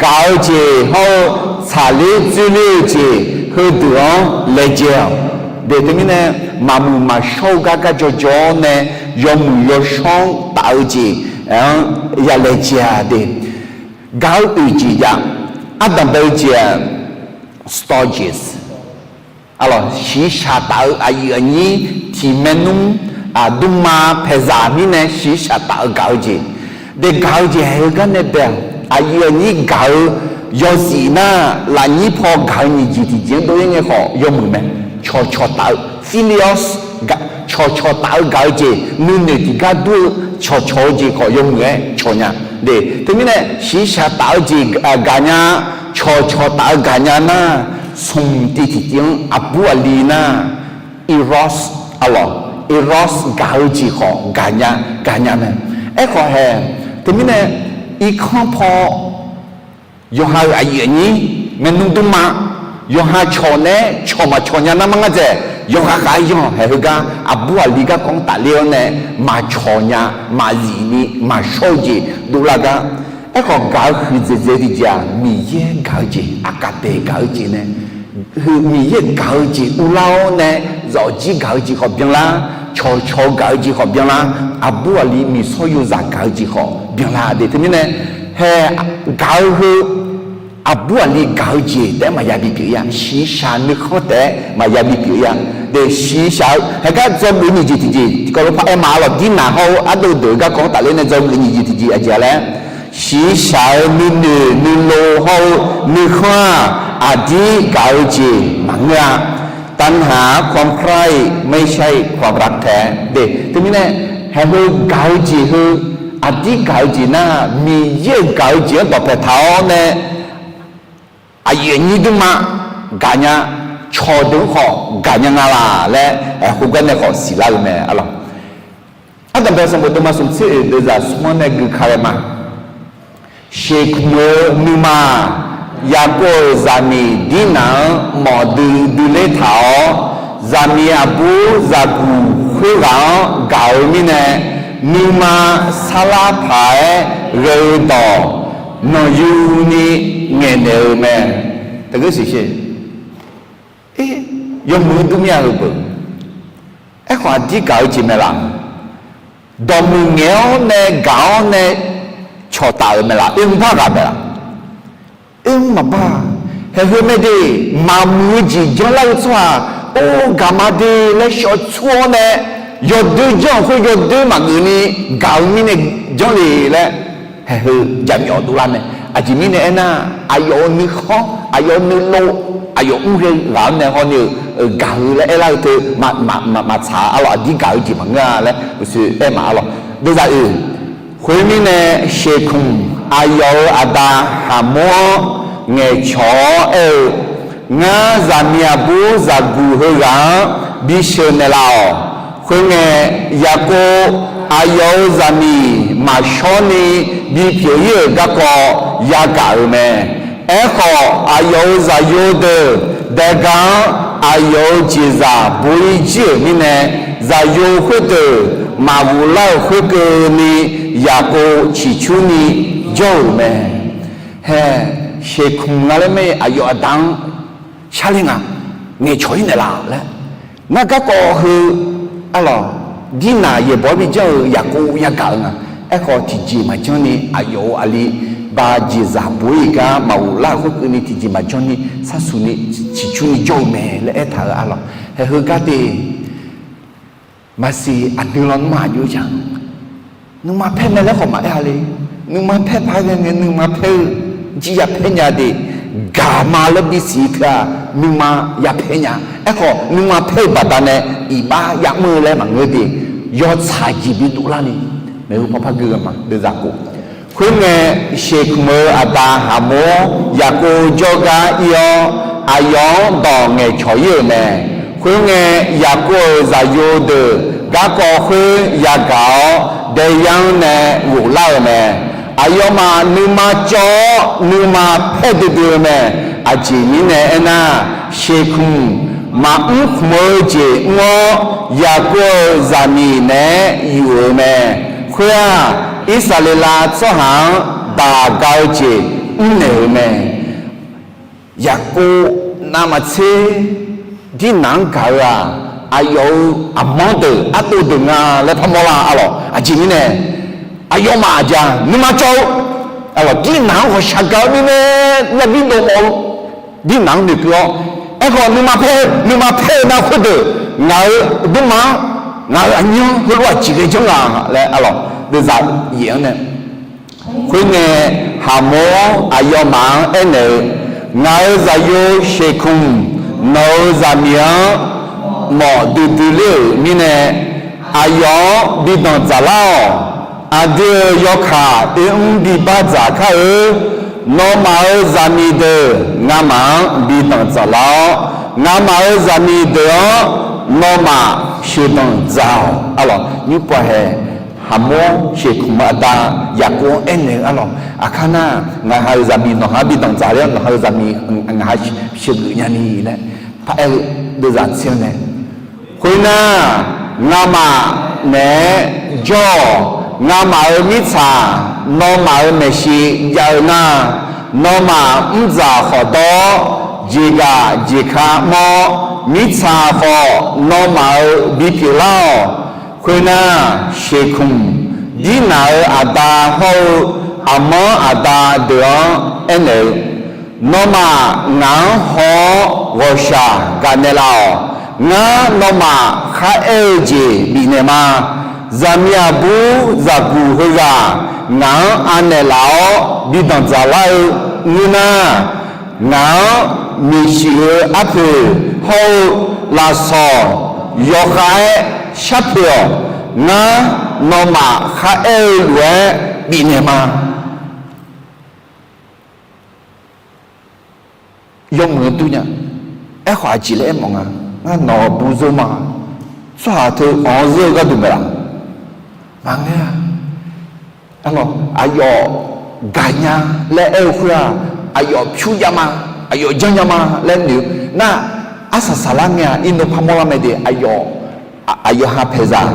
gaq-eu jeq hawr-eu tsaqler dzoerler-eu jeq heudeuq-anr laejae-awq. De teumirnae, maqmuiq maqshawr-eu gar garjaw jaw-awr nae yawmuiq yawshawr-anr taf-eu jeq-anr ya laejae-a de. Gaq-eu oeq jeq jav, ardanq bae-eu jeq-aq, stodges, arlawq shiqshaq taf-eu aqyuif aqnyir tiq maernmr, aqduma paeqzaq mirnae shiqshaq taf-eu gaq-eu jeq. De gaq-eu jeq haeq-eu gar nae bae-awq. Aqyuif aqnyir gaq-eu yawzif nar, lafnyir paw gaq-eu nyiq jeq tiqjeq-anr dov-ir ngae khawf yawmuiq mae. Cawqcawq taf-eu, philia, cawqcawq taf-eu gaq-eu jeq, nuinoeq tiqgar dur-eu cawqcawq-eu jeq khawf yawmuiq-aer cawq nya. De teumirnae shiqshaq taf-eu jeq gaq nya, cawqcawq taf-eu gaq nya nar, smq tiv tiqtiv-anr aqbur aqli nar, Eros, aqlawq, Eros gaq-eu jeq khawf gaqnya gaqnya mae. Aerkhawf hae, teumirnae irkanr paw yawqha-euq aqyuif aqnyir, maernmr dmrma, yawqha cawq nae cawq maqcawq nya nar mar ngar dzaeq, yawqha khav-aer yanr haeq heugar aqbur aqli garkawv-anr tafler-awr nae maqcawq nya, maqzif ni maqshawr-eu jeq dovlar gar. Aerkhawf gaq-eu huiqdzaeq dzaeq tiqjeq-aq, Miqyaer gaq-eu jeq, Aqkaqdaeq gaq-eu jeq nae, Miqyaer gaq-eu jeq uvlar-awr nae, zawqjir gaq-eu jeq khawf byanlar, cawqcawq gaq-eu jeq khawf byanlar, aqbur aqli miqsawr yozaq gaq-eu jeq khawf byanlar de. Teumirnae hae, gaq-eu heu aqbur aqli gaq-eu jeq taef-aer maqya bipyeuf-ir-a. Shiqshaq nuikhanr taef-aer maqya bipyeuf-ir-a. De shiqshaq-eu haegar dzawgeuf nyiq jeq tiqjeq tiqkawv lof par aer ma-a lawq. Dirnaq hawr-eu ardov deuq-eu garkawv-anr tafler nae dzawgeuf nyiq jeq tiqjeq aqjeq-a laer, shiqshaq-eu nuinoeq nuilov hawr-eu nuikhanr-aq, aqdir gaq-eu jeq maqngeur-a. ตัณหาความใคร่ ไม่ใช่ความรักแท้ de. Teumirnae haeq heu gaq-eu jeq heu, aqdir gaq-eu jeq nar, Miqyaer-euq gaq-eu jeq-anr dawqpaeq taq-awr nae, aqyuif aqnyir dmrma gaqnya, cawqdeuq-anr khawf gaqnya nga laq laer, aerkhof gar nae khawf siqlar-eu mae, aqlawq. Ardanqbae sanqbof deuvma smq tser oeq deuvzaq smr-anr nae gui ka ghae ma. Sheqkmq-eu nuima, Yaqkov-euq zaqmiq Dirnaq-anr mawf duidui ler taq-awr, zaqmiq aqbur zaqguq khoerghaq-anr gaq-eu mirnae, nuima sarlar paq-aer ghae-eu dawq nanqyuni ngaeqnaeq-eu mae. Taqgeur siqsher. Yawmuiq-anr dur mir-a heu beu. Aerkhawf aqdir gaq-eu jeq mae laq? Dawqmuiq ngaeq-awr nae gaq-awr nae cawqtaf-euq mae laq? Oermr bar ghaq mae laq? Oermr maqbar. Haeq heu mae de, maqmuiq-eu jeq janrlar-eu tsawrhaq, or gaq ma de laer shawr tsur-awr nae, yawdoer janr-euq khoer yawdoer maqgeuf ni gaq-eu mirnae janr le laer, haeq heu jaqmyawf dovlar mae. Aqjeq mirnae aernar, aqyawf-euq nuikhanr, aqyawf-euq nuilov, aqyawf mr ghae ghaq-anr nae hawni-eu gaq-eu laer aerlar-eu teu maqtsaq-a lawq. Aqdir gaq-eu jeq maqngeur-a laer uqshoe aer ma-a lawq. Deuvzaq oeq, khoermirnae, Sheqkmq aqyawf-euq aqda Haqmor-anr ngaeqcawq-awr aer-eu, Ngar zaqmiq aqbur zaqguq heughaq-anr bisheuq naeqlaf-awq. Khoerngae, Yaqkov aqyawf-euq zaqmiq maqshawr ni bipyeuf-ir-euq garkawv yagaq-euq mae. Aerkhawf, aqyawf-euq zaqyo deuq daega-anr aqyawf-euq jeqzaq bo-ir jir-euq mirnae, zaqyo khoerdeuq maqghoflar-euq khoerkeuvni, Yaqkov ciqcurni jawr-euq mae. Hae, Sheqkmq nga laer mae, aqyawf aqda-anr sharler nga, ngaeqcawq-ir naeqlaf laer. Ngar garkawv heu, aqlawq, Dirnaq yaeqbawq-aer bijanr-eu Yaqkov yagaq-eu nga. Aerkhawf, tiqjeq maqjanr ni aqyawf-euq aqli ba jeqzaq bo-ir gar maqghoflar-euq khoerkeuvni tiqjeq maqjanr ni sharsuq ni ciqcurni jawr-eu mae laer aertaq-euq aqlawq. Haeq heu gar de maqsiq aqdui lawnmr-aq jov-ir ja. Nuima paer mae laer khawf maqaer-a le. Nuima paer paq-aer ghae ngae nuima paer-eu jir yapaer nya de. Gaq ma laer bisiq teu-aq, nuima yapaer nya. Aerkhawf, nuima paer-eu baqdanae iqbax yamr-eu laer maqngeur de. Yawtsaq jeq bidov larni, maeqhu paw par gui-eu ma, deuvzaq khof. Khoerngae, Sheqkmq-euq aqda Haqmor-anr Yaqkov jawrgar ir-awr, aqyawf-anr dawq ngaeqcawq-ir-euq mae. Khoerngae, Yaqkov-euq zaqyo deuq garkawv khoer yagaq-awr, daeyar-anr nae ghoflar-euq mae. Aqyawfmaf nuima cawv-awr, nuima paer duidui-eu mae. Aqjeq mirnae aernar, Sheqkmq maqmr khmq-eu jeq mr-awr, Yaqkov-euq zaqmiq naeq-aer yuf-euq mae. Khoer-aq, Irsaqleqlav tsawrhaq-anr daq ga-eu jeq mrnaeq-euq mae. Yaqkov navmaqtser Dirnaq-anr gaq-eu-aq, aqyawf-euq aqmanr deuq ardov deuq nga laer parmawr lar-a lawq. Aqjeq mirnae, aqyawfmaf aqjeq-aq nuima cawv-eu, aqlawq, Dirnaq-anr ghawqshaq gaq-eu mirnae, nyabi dov mawf-eu, Dirnaq-anr noeqkeuv-awr, aerkhawf nuima paer, nuima paer-eu nar khoerdeuq ngaq-euq dmrma-anr, ngaq-euq aqnyir-anr heulof-aer jeqghae janr nga laer, aqlawq, deuvzaq yaef-anr nae Khoerngae, Haqmor-anr aqyawfmaf-anr aernaeq-eu, Ngaq-euq zaqyo Sheqkmq nawq-euq zaqmiq-anr mawf duidui ler-euq mirnae, aqyawf-anr bi danqdzaq lar-awq. Aqdui-euq yawkaq oermr bi bardzaq kar-eur. Nawmaf-euq zaqmiq deuq ngamaf-anr bi danqdzaq lar-awr, ngamaf-euq zaqmiq deuq-anr nawmaf sheuqdanq dzaq-awq. Arlawq, nymrpov hae, Haqmawr sheuqkmq-eu aqda Yaqkov-anr aernaeq-eu arlawq, aqkar nar, ngaq ha-euq zaqmiq nawq ha-anr bi danqdzaq ler-awr, nawq ha-euq zaqmiq ngaq ha sheuqgeuf nyani laer paraer-eu deuvzaq tser-anr nae, khoernar, ngamaf naeq-aer jawr-awq. Ngamaf-euq mirtsaq nawmaf-euq maeqshi jav-eu nar, nawmaf mrdzaq khawf dawr-awr, jeqgaq jeqka mawr-awr, mirtsaq khawf nawmaf-euq bipyeuf lar-awq. Khoernar, sheuqkmq dirnaq-euq aqda hawr-eu aqmanr aqda deuq-anr aernaeq-eu, Nawmaf ngaq-anr haw-awr ghawqshaq gaqnaeq laf-awq. Ngar nawmaf kharaer-eu jeq bifnaeq ma. Zaqmiq aqbur zaqguq heughaq ngaq-anr anaeq laf-awr bi danqdzaq lar-eu ngeur nar, ngaq-anr miqshiq-eu arpoeq hawr-eu lafsawq yawkhav-aer sharpoeq-awq. Ngar nawmaf kharaer-eu lof-aer bifnaeq ma. Yawmuiq-eu durnya. Aerkhawf aqjeq laer aermawf nga, ngar nawq-euq bur zeur ma. Tsawrhaq teu anq-anr zeur-eu gharduq maeqlaf. Maqngeur-a. Aqlawq, aqyawf gaqnya laer aer-eu khoer-aq, aqyawf pyur jav ma, aqyawf janrnya ma laer noeq-eu nar, arsaq saqlar ngae-aq, irnov parmawr lar mae de. Aqyawf, aqyawf ha paeqzaq,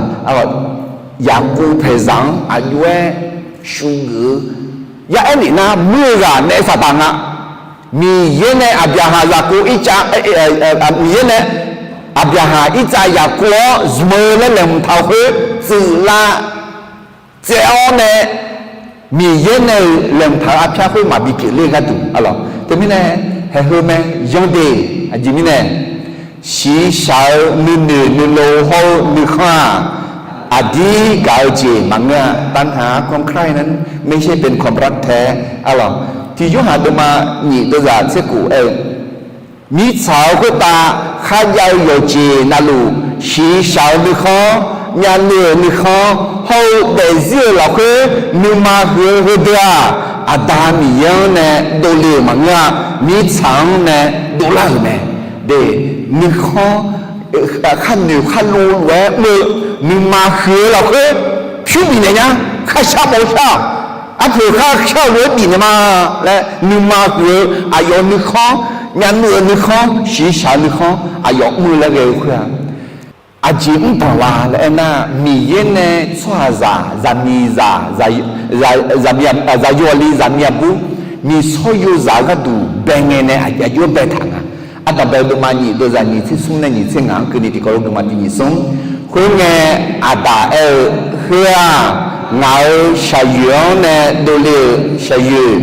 Yaqkov paeqzaq-anr aqjox-aer shugeuf-eu, ya aer lef nar, muir-eu ghaq naef saqdaq nga. Miqyaer nae Aqbyaqhaq Yaqkov ircav, Miqyaer nae Aqbyaqhaq ircav Yaqkov-anr zmq-eu laer laeqhmq taq-euq khoer tsuif lav tsaev-awr nae, Miqyaer nae-euq laeqhmq taq-euq arpyar khoer maqbi pyeufler gharduq arlawq. Teumirnae, haeqheu mae yanr de. Aqjeq mirnae, shiqshaq-eu nuinoeq nuilov hawr-eu nuikhanr-aq, aqdir gaq-eu jeq maqngeur-a. ปัญหาของใครนั้นไม่ใช่เป็นความรักแท้ arlawq. Tiq Yorhaq deuvma nyiq deuvzaq tser khof aer-eu, mirtsaq-euq khoertav kharjav-eu yawqjeq navluf, shiqshaq-eu nuikhanr, myavnuiv-euq nuikhanr hawr-eu daefzir-euq lafkhoer nuima huiq-eu heudeuq-aq, Aqda Miqyaer-anr nae dovle-euq maqngeur-a. Mirtsaq-anr nae dovlar-euq mae. De, nuikhanr, kharnoeq kharlov lof-aer mr-eu nuima huiq-eu lafkhoer pyur bifnaeq nya. Kharshar mawf-eu shar-aq, arpoeq kharshar-eu lof-aer bifnaeq ma laer nuima huiq-eu aqyawf nuikhanr, myavnuiv-euq nuikhanr, shiqshaq-eu nuikhanr aqyawf mr-eu laer ghae-eu khoer-aq, aqjeq mr danqla laer aernar, Miqyaer nae tsawrhaqzaq, zaqmiqzaq, zaqyo aqli, zaqmiq aqbur, miqsawr yozaq-eu gharduq bae ngae nae aqjox-aer baetaq nga. Ardanqbae deuvma nyiq deuvzaq nyiq tser smr nae nyiq tser ngaq-anr keuvni tiqkawv lof deuvma tiq nyiq smr. Khoerngae, Aqdaq aer-eu, Heu-aq, ngaq-euq shaqyoeq-anr nae dovle-euq shaqyoeq,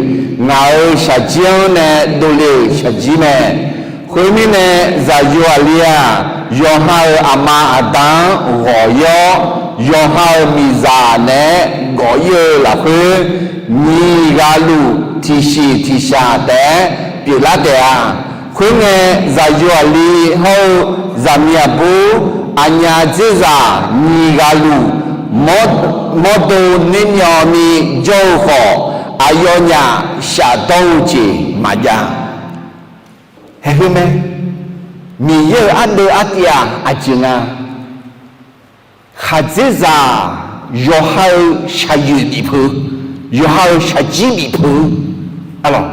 ngaq-euq shaqjir-anr nae dovle-euq shaqjir mae. Khoermirnae, zaqyo aqli-aq, yawqha-euq aqma aqda-anr ghawq-ir-awr, yawqha-euq miqzaq naeq-aer gawq-ir-eu lafkhoer, nyiq ghaq luf tiqshiq tiqshaq taef-aer pyeuflar taef-a. Khoerngae, zaqyo aqli hawr-eu zaqmiq aqbur, aqnyaf dzerzaq nyiq ghaq luf mawrdo nermyawvni jawr-eu khawf, aqyawfnyaf shafdawr-eu jeq maqjav. Haeqheu mae, Miqyaer-euq ardeuv artiv-aq aqjeq nga. Khaqdzerzaq yawqha-euq shaqyoeq bif peuq-eu, yawqha-euq shaqjir bif peuq-eu, arlawq,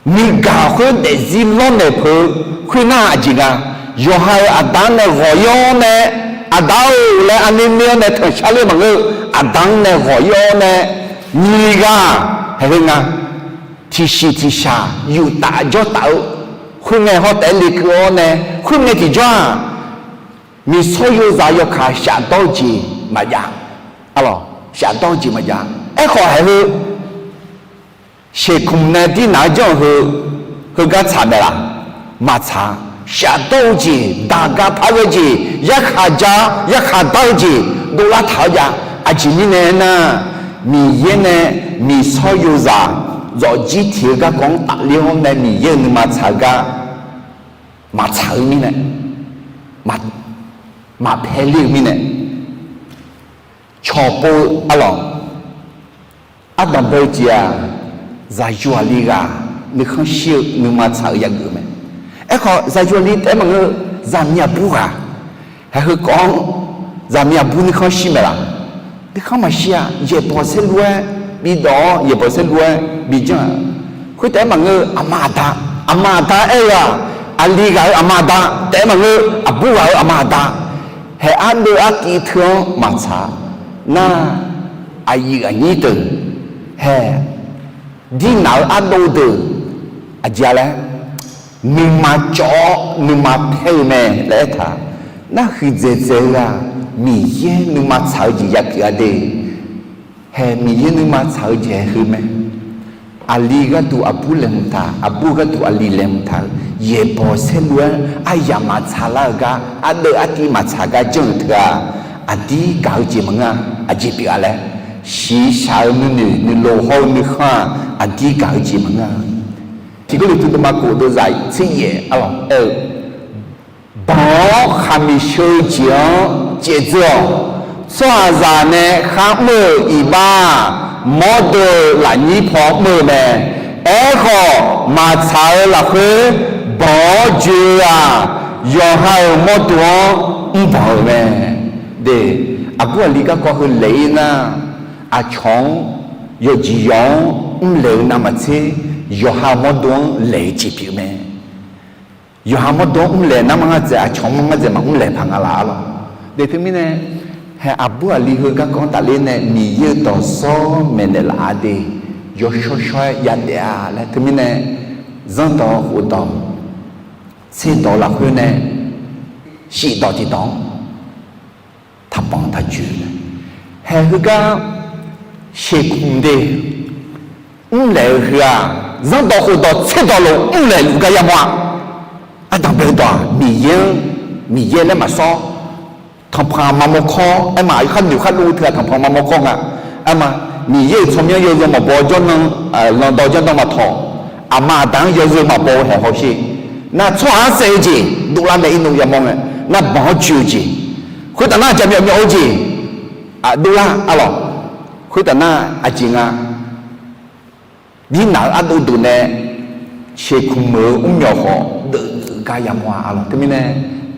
nuigaq khoer daefzir lawrnaeq peuq-eu khoernar aqjeq nga. Yawqha-euq aqda-anr nae ghawq-ir-awr nae, Aqda-or laer arnuir nuir-awr nae tanqshar ler maqngeur-eu, Aqda-anr nae ghawq-ir-awr nae, nyiq ghaq, haeqheu nga, tiqshiq tiqshaq yuftaf jawrtaf-eu, khoerngae hawr taef-aer lekeuv-awr nae, khoerngae tiqjawr-aq, miqsawr yozaq yawkaq shafdawr-eu jeq maqjav. Arlawq, shafdawr-eu jeq maqjav. Aerkhawf haeqheu sheuqkmq nae dirnaq-anr janr-eu heu, heugar tsaq maeqlaf? Maqtsaq-a. Shafdawr-eu jeq, daqga par ghae jeq, yarkhaq ja, yarkhaq dar-eu jeq dovlar taq-awr jav. Aqjeq mirnae aernar, Miqyaer nae miqsawr yozaq zawqjir tiq-eu garkawv-anr tafler-awr nae Miqyaer-euq nuima tsaq-eu gar maqtsaq-eu mirnae, maqpae ler-eu mirnae, cawqpov-eu arlawq, ardanqbae-eu jeq-aq, zaqyo aqli ghaq nuikhanr shir-eu nuima tsaq-eu yageuf mae. Aerkhawf zaqyo aqli taef-aer maqngeur, zaqmiq aqbur ghaq, haeq heukawv-anr zaqmiq aqbur nuikhanr shir mae laf? Nuikhanr maqshir-a. Yaeqbawq saerlu-aer bidawq-awr, yaeqbawq saerlu-aer bijanr-aq, khoertaef-aer maqngeur, aqma aqda, aqma aqda aer-eu-aq, aqli ghaq-euq aqma aqda taef-aer maqngeur, aqbur ghaq-euq aqma aqda, haeq ardeuv artiv teu-anr maqtsaq nar, aqyuif aqnyir deuq, haeq dirnaq-eu ardov deuq, aqjeq-a laer, nuima cawv-awr nuima paer-eu mae laer aertaq. Nar huiqdzaeq dzaeq-eu-aq, Miqyaer nuima tsaq-eu jeq ya pyeuf-a de. Haeq Miqyaer nuima tsaq-eu jeq-aer heu mae. Aqli gharduq aqbur laeqhmq taq, aqbur gharduq aqli laeqhmq taq-euq yaeqbawq saerlu-aer aryamq maqtsaq lar-eu gar, ardeuv artiv maqtsaq gar janr-euq teu-aq, aqdir gaq-eu jeq maqngeur-a. Aqjeq pyeuf-a laer, shiqshaq-eu nuinoeq nuilov hawr-eu nuikhanr-aq, aqdir gaq-eu jeq maqngeur-a. Tiqgawrliqtu deuvma kof deuvzaq tser yaef arlawq aer-eu, banq-awr khaqmiq sheu-eu jeq-anr caevdzeur-awq. Tsawrhaqzaq nae kharmr-euq iqbax-aq, mawrdo-euq lafnyir paw mr-eu mae. Aerkhawf, maqtsaq-eu lafkhoer banq-awr joe-eu-aq, yawqha-euq mawrdo-anr mrbanq-euq mae. De, aqbur aqli garkawv heu laeq-ir nar, aqcawq-anr yawqjeq yawq-anr mrlaeq-eu navmaqtser, yawqha mawrdo-anr laeq-eu jeq pyeuf mae. Yawqha mawrdo-anr mrlaeq nar mar ngar dzaeq, aqcawq mar ngar dzaeq maqmr laeq paq nga laf arlawq. De teumirnae, hae aqbur aqli heu garkawv-anr tafler nae Miqyaer-euq dawqsawr maeqnaeq laf-a de, yawshawr shawr-aer yadaef-a laer teumirnae, zanrdawq khofdawq tserdawq lafkhoer nae shifdawq tiqdawq-anr taqbanq taqjoe-a. Haeq heugar shekmq de mrlaeq-eu heu-aq, zanrdawq khofdawq tserdawq lof mrlaeq luf gar yamawr-a. Ardanqbae-eu dawq-aq, Miqyaer-anr, Miqyaer laer maqsawr, tanqpanq maqmawr kawr-aer ma, kharnoeq khardov teu-aq tanqpanq maqmawr kawr nga. Aer ma, Miqyaer-euq tsawrmyanr yawzeu maqbaw jawrnan, lanqdawq jawrnan maqtawq, aqma aqda-anr yawzeu maqbaw-eu haeq hawsher. Nar tsawrhaq-anr saef-eu jeq dovlar nae irnov yamawr ngae, nar banq-awr joe-eu jeq, khoertav nar jaqmyawf myawf-eu jeq dovlar arlawq. Khoertav nar aqjeq nga, dirnaq-eu ardov deuq nae shekmq-euq mrmyawq khawf deuvgeuf gar yamawr-a arlawq. Teumirnae,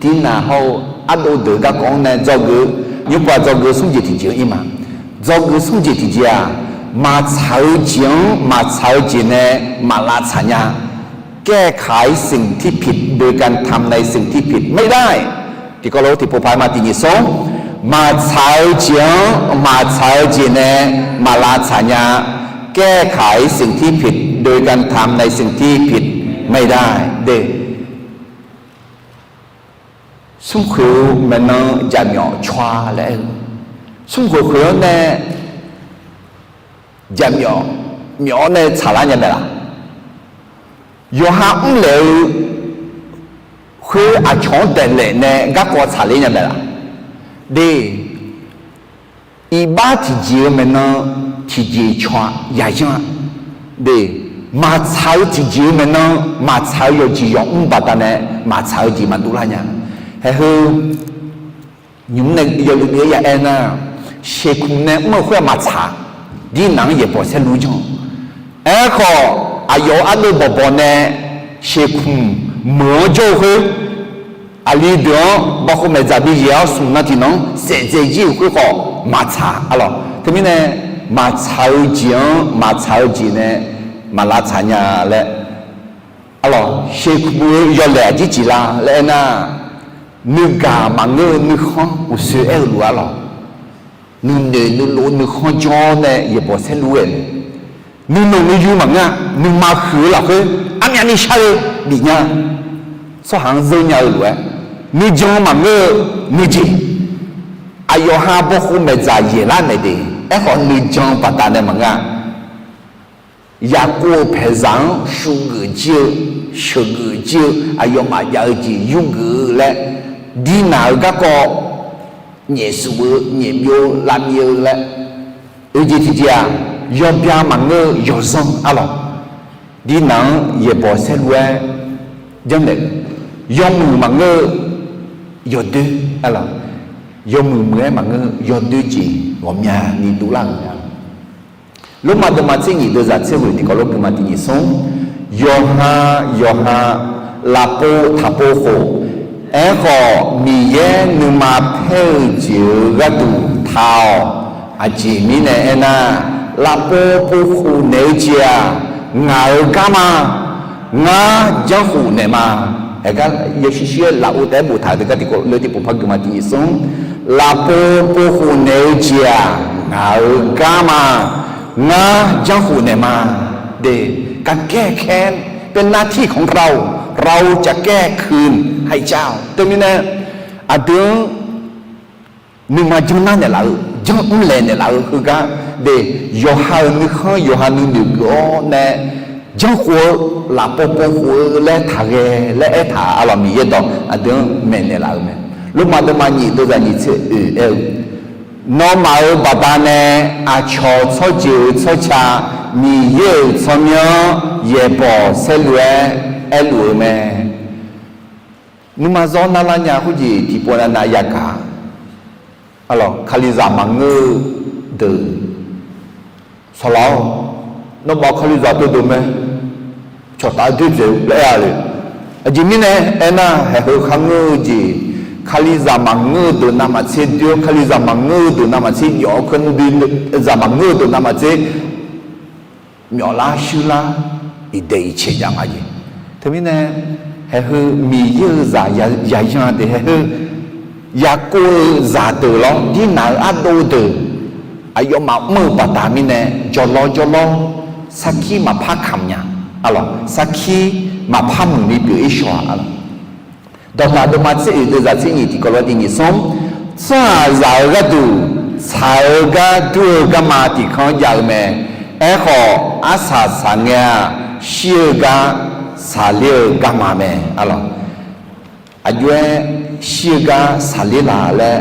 dirnaq hawr-eu ardov deuq garkawv-anr nae dzawgeuf, nymrpav dzawgeuf smr jeq tiqjeq-anr ir ma. Dzawgeuf smr jeq tiqjeq-aq, maqtsaq-eu jeq-anr maqtsaq-eu jeq nae maqlavtsaq nya. แก้ไขสิ่งที่ผิดโดยการทำในสิ่งที่ผิดไม่ได้ Tiqkawv lof tiqpov paq-aer ma tiqnyif smr, maqtsaq-eu jeq-anr maqtsaq-eu jeq nae maqlavtsaq nya. แก้ไขสิ่งที่ผิดโดยการทำในสิ่งที่ผิดไม่ได้ de. Smrkhoeq-eu maeqnan jaqmyawf caw-a laer aer-eu, smrkhoeq khoeq-awr nae jaqmyawf myawf-awr nae tsaqlar nya mae laf? Yawqha mrlaeq-eu khoer aqcawq-anr daeqlaef nae garkawv tsaqler nya mae laf? De, iqbax tiqjeq-eu maeqnan tiqjeq caw-a, yaqyanr-a. De, maqtsaq-eu tiqjeq-eu maeqnan maqtsaq-eu yawqjeq yawq mr baqdanae maqtsaq-eu jeq maqdov lar nya. Haeq heu nymq-mr nae yawluiv bif-aer ya aer nar, shekmq nae mr-eu khoer-aq maqtsaq, dirnaq-anr yaeqbawq saerlu janr-awq. Aerkhawf, aqyawf-euq ardov bawqbawq nae shekmq meuq-anr jawr-eu khoer, aqli deuq-anr bawkhov maeqdzaq bi yaeq-awr smq nan tiqnan-anr saef dzae jir-euq khoer khawf maqtsaq arlawq. Teumirnae, maqtsaq-eu jeq-anr maqtsaq-eu jeq nae maqlavtsaq nya laer arlawq. Shekmq-eu yawlaeq aqjeq jeq la laer aernar, nuigaq maqngeur-eu nuikhanr uqsoer aer-eu lof arlawq. Nuinoeq nuilov nuikhanr jawr nae yaeqbawq saerlu-aer, nuinanq nuiyu maqngeur-a. Nuima huiq-eu lafkhoer armyavni shar-eu bif nya, tsawrhaq-anr zeur nya-eu lof-aer, nuijan maqngeur-eu nuijeq, aqyawf ha bawkhov maeqdzaq yaeqlar naeq de. Aerkhawf nuijan baqdanae maqngeur-a. Yaqkov-euq paeqzaq-anr shuvgeuf jir-eu, sheuqgeuf jir-eu, aqyawfmaf jav-eu jeq yurgeuf-eu laer, dirnaq-eu garkawv nyaefsuf-eu, nyaefbyov-eu, lavmyav-eu laer, oeq jeq tiqjeq-aq, yawbya maqngeur-eu yawzanr arlawq. Dirnaq-anr yaeqbawq saerlu-aer janrnaeq-eu, yawmuiq maqngeur-eu yawdoer arlawq. Yawmuiq muiq-aer maqngeur-eu yawdoer jeq ghawqmyani dovlar-euq mae arlawq. Lormav deuvma tser nyiq deuvzaq tser ghoeq tiqkawv lof guiqma tiq nyiq smr. Yawqha yawqha lafpov taqpov khof, aerkhawf Miqyaer nuima paer-eu jeq-euq gharduq taq-awq. Aqjeq mirnae aernar, lafpov pov khof naeq-eu jeq-aq, ngaq-euq garma. Ngar janrkhof naeqma. Aergar yawshir shir-aer lafov taef-aer boftaq-eu deuq gar tiqkawv lof tiqpov par guiqma tiq nyiq smr. Lafpov pov khof naeq-eu jeq-aq, ngaq-euq garma. Ngar janrkhof naeqma. De, การแก้แค้น เป็นหน้าที่ของเรา เราจะแก้คืนให้เจ้า Teumirnae aqdui-anr nuima janrnar naeqlaf-eu, janr mrlaeq naeqlaf-eu heugar, de, yawqha-euq nuikhanr yawqha nuinoeq geuf-awr nae janrkhof-eu, lafpov pov khof-eu laer taqghae laer aertaq-a lawq. Miqyaer dawq aqdui-anr maeqnaeq laf-eu mae. Lormav deuvma nyiq deuvzaq nyiq tser oeq aer-eu, Nawmaf-euq baqdanae aqcawq tsawrjeuq-euq tsawrca Miqyaer-euq tsawrmyanr-anr yaeqbawq saerlu-aer aerluf-eu mae. Nuima zawr narlar nya khoerjeq tiqpov navnav yagaq-a. Kalizaq maqngeur-eu deuq sawqlaq-awr, nawmaf kalizaq teudeuq mae, cawqtaf-aer doerdzaeq-eu laer aer-a le. Aqjeq mirnae aernar, haeqheu kharngeur-eu jeq, kalizaq maqngeur-eu deuq navmaqtser doer-awr, kalizaq maqngeur-eu deuq navmaqtser yawf-awr, kalizaq maqngeur-eu deuq navmaqtser myawflar shuirlar iqdaeq iqcaeq jav nga jeq. Teumirnae haeqheu Miqyaer-euq zaq yaqyan deuq haeqheu Yaqkov-euq zaqdeuq lawr, Dirnaq-euq ardov deuq aqyawfmaf mr-eu baqda mirnae jawrlawr jawrlawr sarkir maqpar kamq nya, sarkir maqpar muiqni pyeuf-ir shaw-aq. Dawqtaq deuvma tser oeq deuvzaq tser nyiq tiqkawv lof tiq nyiq smr. Tsawrhaqzaq-euq gharduq tsaq-eu gar dur-eu garma tiq kanr jav-eu mae. Aerkhawf, arsaq saqngae-aq, shir-eu gar saqler-eu garma mae. Aqjox-aer shir-eu gar saqler la laer,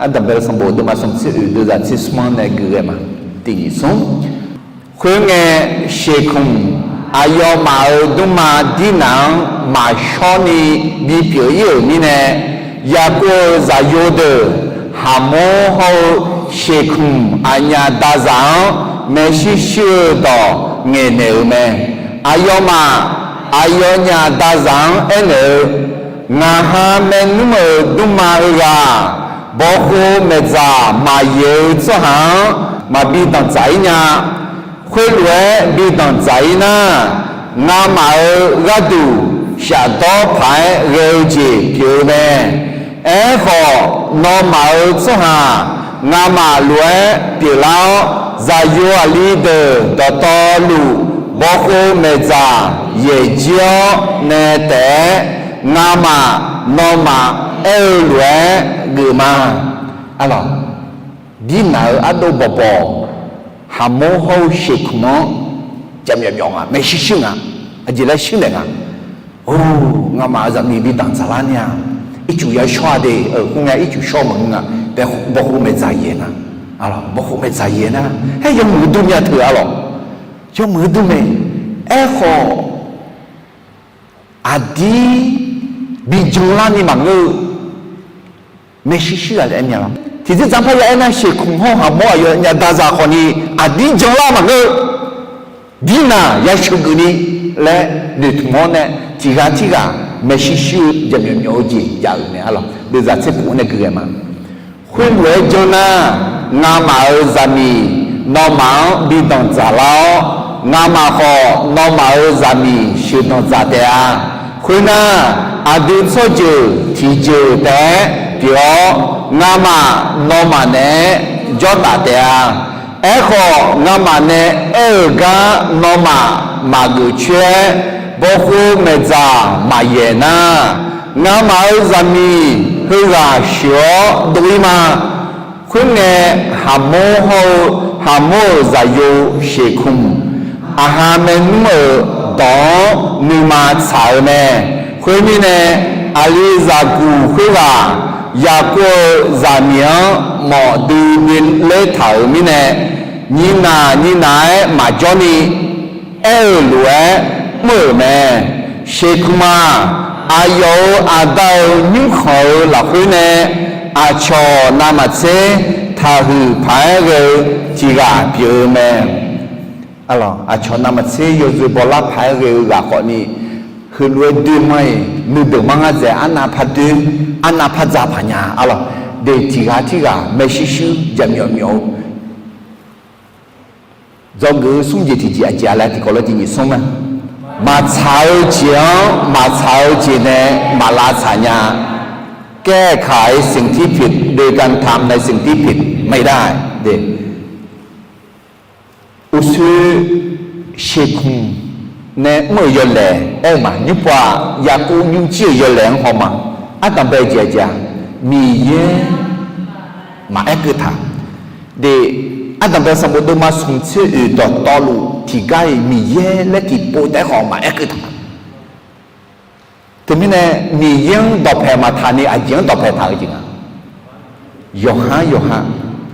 Ardanqbae-eu sanqbof deuvma smq tser oeq deuvzaq tser smr-anr nae geuf ghae ma. Tiq nyiq smr. Khoerngae, shekmq aqyawfmaf-euq dmrma Dirnaq-anr maqshawr ni bipyeuf-ir-euq mirnae, Yaqkov-euq zaqyo deuq Haqmor hawr-eu shekmq aqnyaf dazaq-anr maershuir shuir-eu dawq ngaeqnaeq-euq mae. Aqyawfmaf aqyawfnyaf dazaq-anr aernaeq-eu, Ngaq ha maernmr-euq dmrma heughaq, bawqkhov maeqdzaq maqyaeq-eu tsawrhaq-anr maqbi danqdzaq-ir nya. Khoerlof-aer bi danqdzaq-ir nar, ngamaf-euq gharduq shafdawr paq-aer ghae-eu jeq pyeuf-eu mae. Aerkhawf, nawmaf-euq tsawrhaq ngamaf lof-aer pyeuflar-awr, zaqyo aqli deuq dawqtawvluf bawqkhov maeqdzaq yaeq jir-awr nae taef-aer, ngamaf nawmaf aer-eu lof-aer geufma. Arlawq, Dirnaq-euq ardov bawqbawq, Haqmor hawr-eu shekmq-anr jaqmyawf myawf nga, maershuir shuir nga, aqjeq laer shuir naeq nga. Or, ngamaf-euq zaqmiq bi danqdzaq lar nya. Ircuf ya shawr-a de, khoerngae ircuf shawr maqngeur nga. Bawqkhov maeqdzaq yaeq nga. Bawqkhov maeqdzaq yaeq nar, haer yawmuiq dur myav teu arlawq. Yawmuiq dur mae. Aerkhawf, aqdir bi janlar ni maqngeur-eu maershuir shuir-a laer aer mya lawr. Tiqjeq dzaq parya aernar, shekmq hawr Haqmor aqyawfnyaf dazaq khawfni aqdir janlar maqngeur-eu, Dirnaq ya sheuqgeuf ni laer noeqtmq-awr nae, tiqghaq tirghaq maershuir shuir-eu jaqmyawf myawf-eu jeq jav-euq mae arlawq. Deuvzaq tser khof-anr nae gui ghae ma. Khoerlof-aer janr nar, ngamaf-euq zaqmiq nawmaf-anr bi danqdzaq lar-awr, ngamaf khawf nawmaf-euq zaqmiq sheuqdanq dzaq taef-a. Khoernar, aqdui tsawrjeuq tiqjeuq taef-aer pyeuf-awr, ngamaf nawmaf naeq-aer jawrtaf taef-a. Aerkhawf, ngamaf nae aer-euq gar nawmaf maqgeuf coer-aer, bawqkhov maeqdzaq maqyaeq nar, ngamaf-euq zaqmiq heughaq sheuq-awr dov-ir ma. Khoerngae, Haqmor hawr-eu Haqmor-euq zaqyo shekmq, aqha maernmr-euq dawq-anr nuima tsaq-eu mae. Khoermirnae, aqlizaq guq khoerghaq Yaqkov-euq zaqmiq-anr mawf dui bi ler taq-euq mirnae, nyinaq nyinaq-aer maqjawr ni aer-euq lof-aer mr-euq mae. Shekmq-aq, aqyawf-euq aqda-euq nymrkhanq-euq lafkhoer nae aqcawq navmaqtser taqhuiq paq-aer ghae-eu tiqghaq pyeuf-eu mae. Aqcawq navmaqtser yawzeu bawlar paq-aer ghae-eu ghaq khawfni, heulof-aer doer mar-iq nuideuq mar ngar dzaeq arnav par doer, arnav par dzaq paq nya. Arlawq, de tiq ghaq tirghaq maershuir shuir jaqmyawf myawf-eu dzawgeuf-eu smr jeq tiqjeq aqjeq-a laer tiqkawv lof tiqnyif smr mae. Maqtsaq-eu jeq-anr maqtsaq-eu jeq nae maqlavtsaq nya. แก้ไขสิ่งที่ผิดโดยการทำในสิ่งที่ผิดไม่ได้ Uqshoe sheuqkmq nae mr-euq yawlaeq aer-eu ma. Nymrpov-aq, Yaqkov nymrjir-euq yawlaeq-anr haw ma. Ardanqbae jeq aqjeq-aq, Miqyaer maqaer keuv taq. De, ardanqbae sanqbof deuvma smq tser oeq dawqtawvluf tiqgar-iq Miqyaer laer tiqpov taef-aer khawf maqaer keuv taq. Teumirnae, Miqyaer-anr dawqpaeq maqtaq ni aqjeq-anr dawqpaeq taq-eu jeq nga. Yawqha-anr yawqha,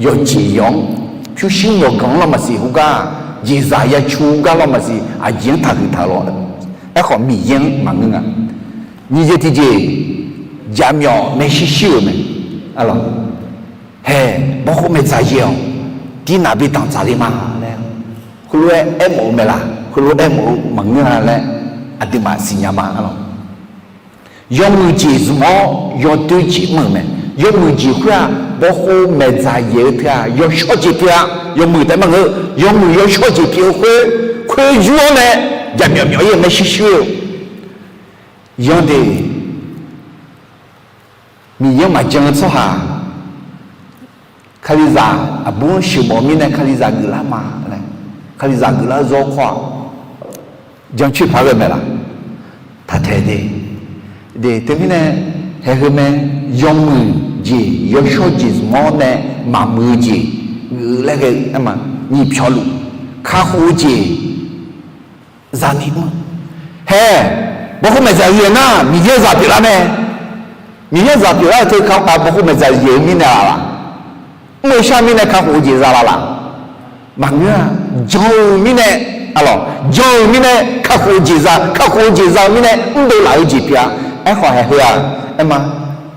yawqjeq yawq-anr, pyurshuir yawqganq-anr lawr maqsiq heugar, jeqzaq yacu gar lawr maqsiq aqjeq-anr taqhuiq taq-eu lawr. Aerkhawf Miqyaer-anr maqngeur nga. Nyiq jeq tiqjeq, jaqmyawf maershuir shuir-euq mae. Arlawq, hae, bawrkhov maeqdzaq yaeq-awq, dirnaq bi danqdzaq le ma laer, heulof-aer aermawf-eu mae laq? Heulof-aer aermawf-eu maqngeur-a laer, aqduimaf siqnya ma. Arlawq, yawmuiq jeq zmq-awr yawdoer jeq mr-euq mae. Yawmuiq jeq khoer-aq, bawrkhov maeqdzaq yaeq-eu teu-aq, yawshawr jeq pyeuf-a. Yawmuiq taef maqngeur, yawmuiq yawshawr jeq pyeuf-eu khoer, khoer yur-awr nae jaqmyawf myawf-ir maershuir shuir-eu, yanr de, Miqyaer-anr maqjan-eu tsawrhaq, Kalizaq aqbur-anr sheuqmawf-eu mirnae Kalizaq geuflar ma laer, Kalizaq geuflar-eu zawr kawr-aq, jancoer paq ghae mae laq? Taqtaeq de. De, teumirnae, haeq heu mae, yawmuiq jeq, yawshawr jeq zmq-awr nae maqmuiq-eu jeq geuf laer ghae-eu aer ma. Nyiq pyawq luf, kakhof-eu jeq zani mr. Hae, bawrkhov maeqdzaq yaeq nar Miqyaer zaq pyeuflar mae. Miqyaer zaq pyeuflar-eu teu, bawrkhov maeqdzaq yaeq-eu mirnae laf laq? Mr-eu shar mirnae kakhof-eu jeq za laf laq? Maqngeur-a. Jan-eu mirnae, arlawq, jan-eu mirnae kakhof-eu jeq za, kakhof-eu jeq za-eu mirnae mrdov laf-eu jeq pyeuf-a. Aerkhawf haeq heu-aq, aer ma,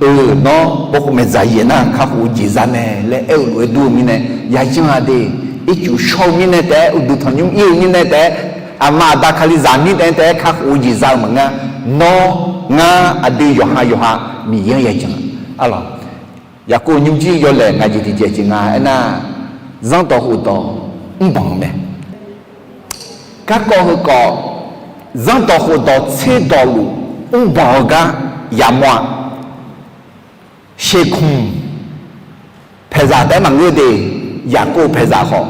eu, nawr bawrkhov maeqdzaq yaeq nar kakhof-eu jeq za mae laer aer-eu lof-aer dur-eu mirnae, yajanr-a de, ircuf shawr-eu mirnae taef-aer, uqduq tanqnymr ir-eu mirnae taef-aer, aqma aqda Kalizaq mirnae taef-aer kakhof-eu jeq za-eu maqngeur. Nawr, ngar, aqdui yawqha yawqha Miqyaer-anr yajan. Arlawq, Yaqkov nymrjir yawlaeq ngaq jeq tiqjeq jeq nga aernar, zanrdawq khofdawq mrbanq-eu mae. Garkawv heukawv, zanrdawq khofdawq tserdawq luf mrbanq-eu gar yamawr-a. Sheuqkmq paeqzaq taef-aer maqngeur de, Yaqkov paeqzaq khawf,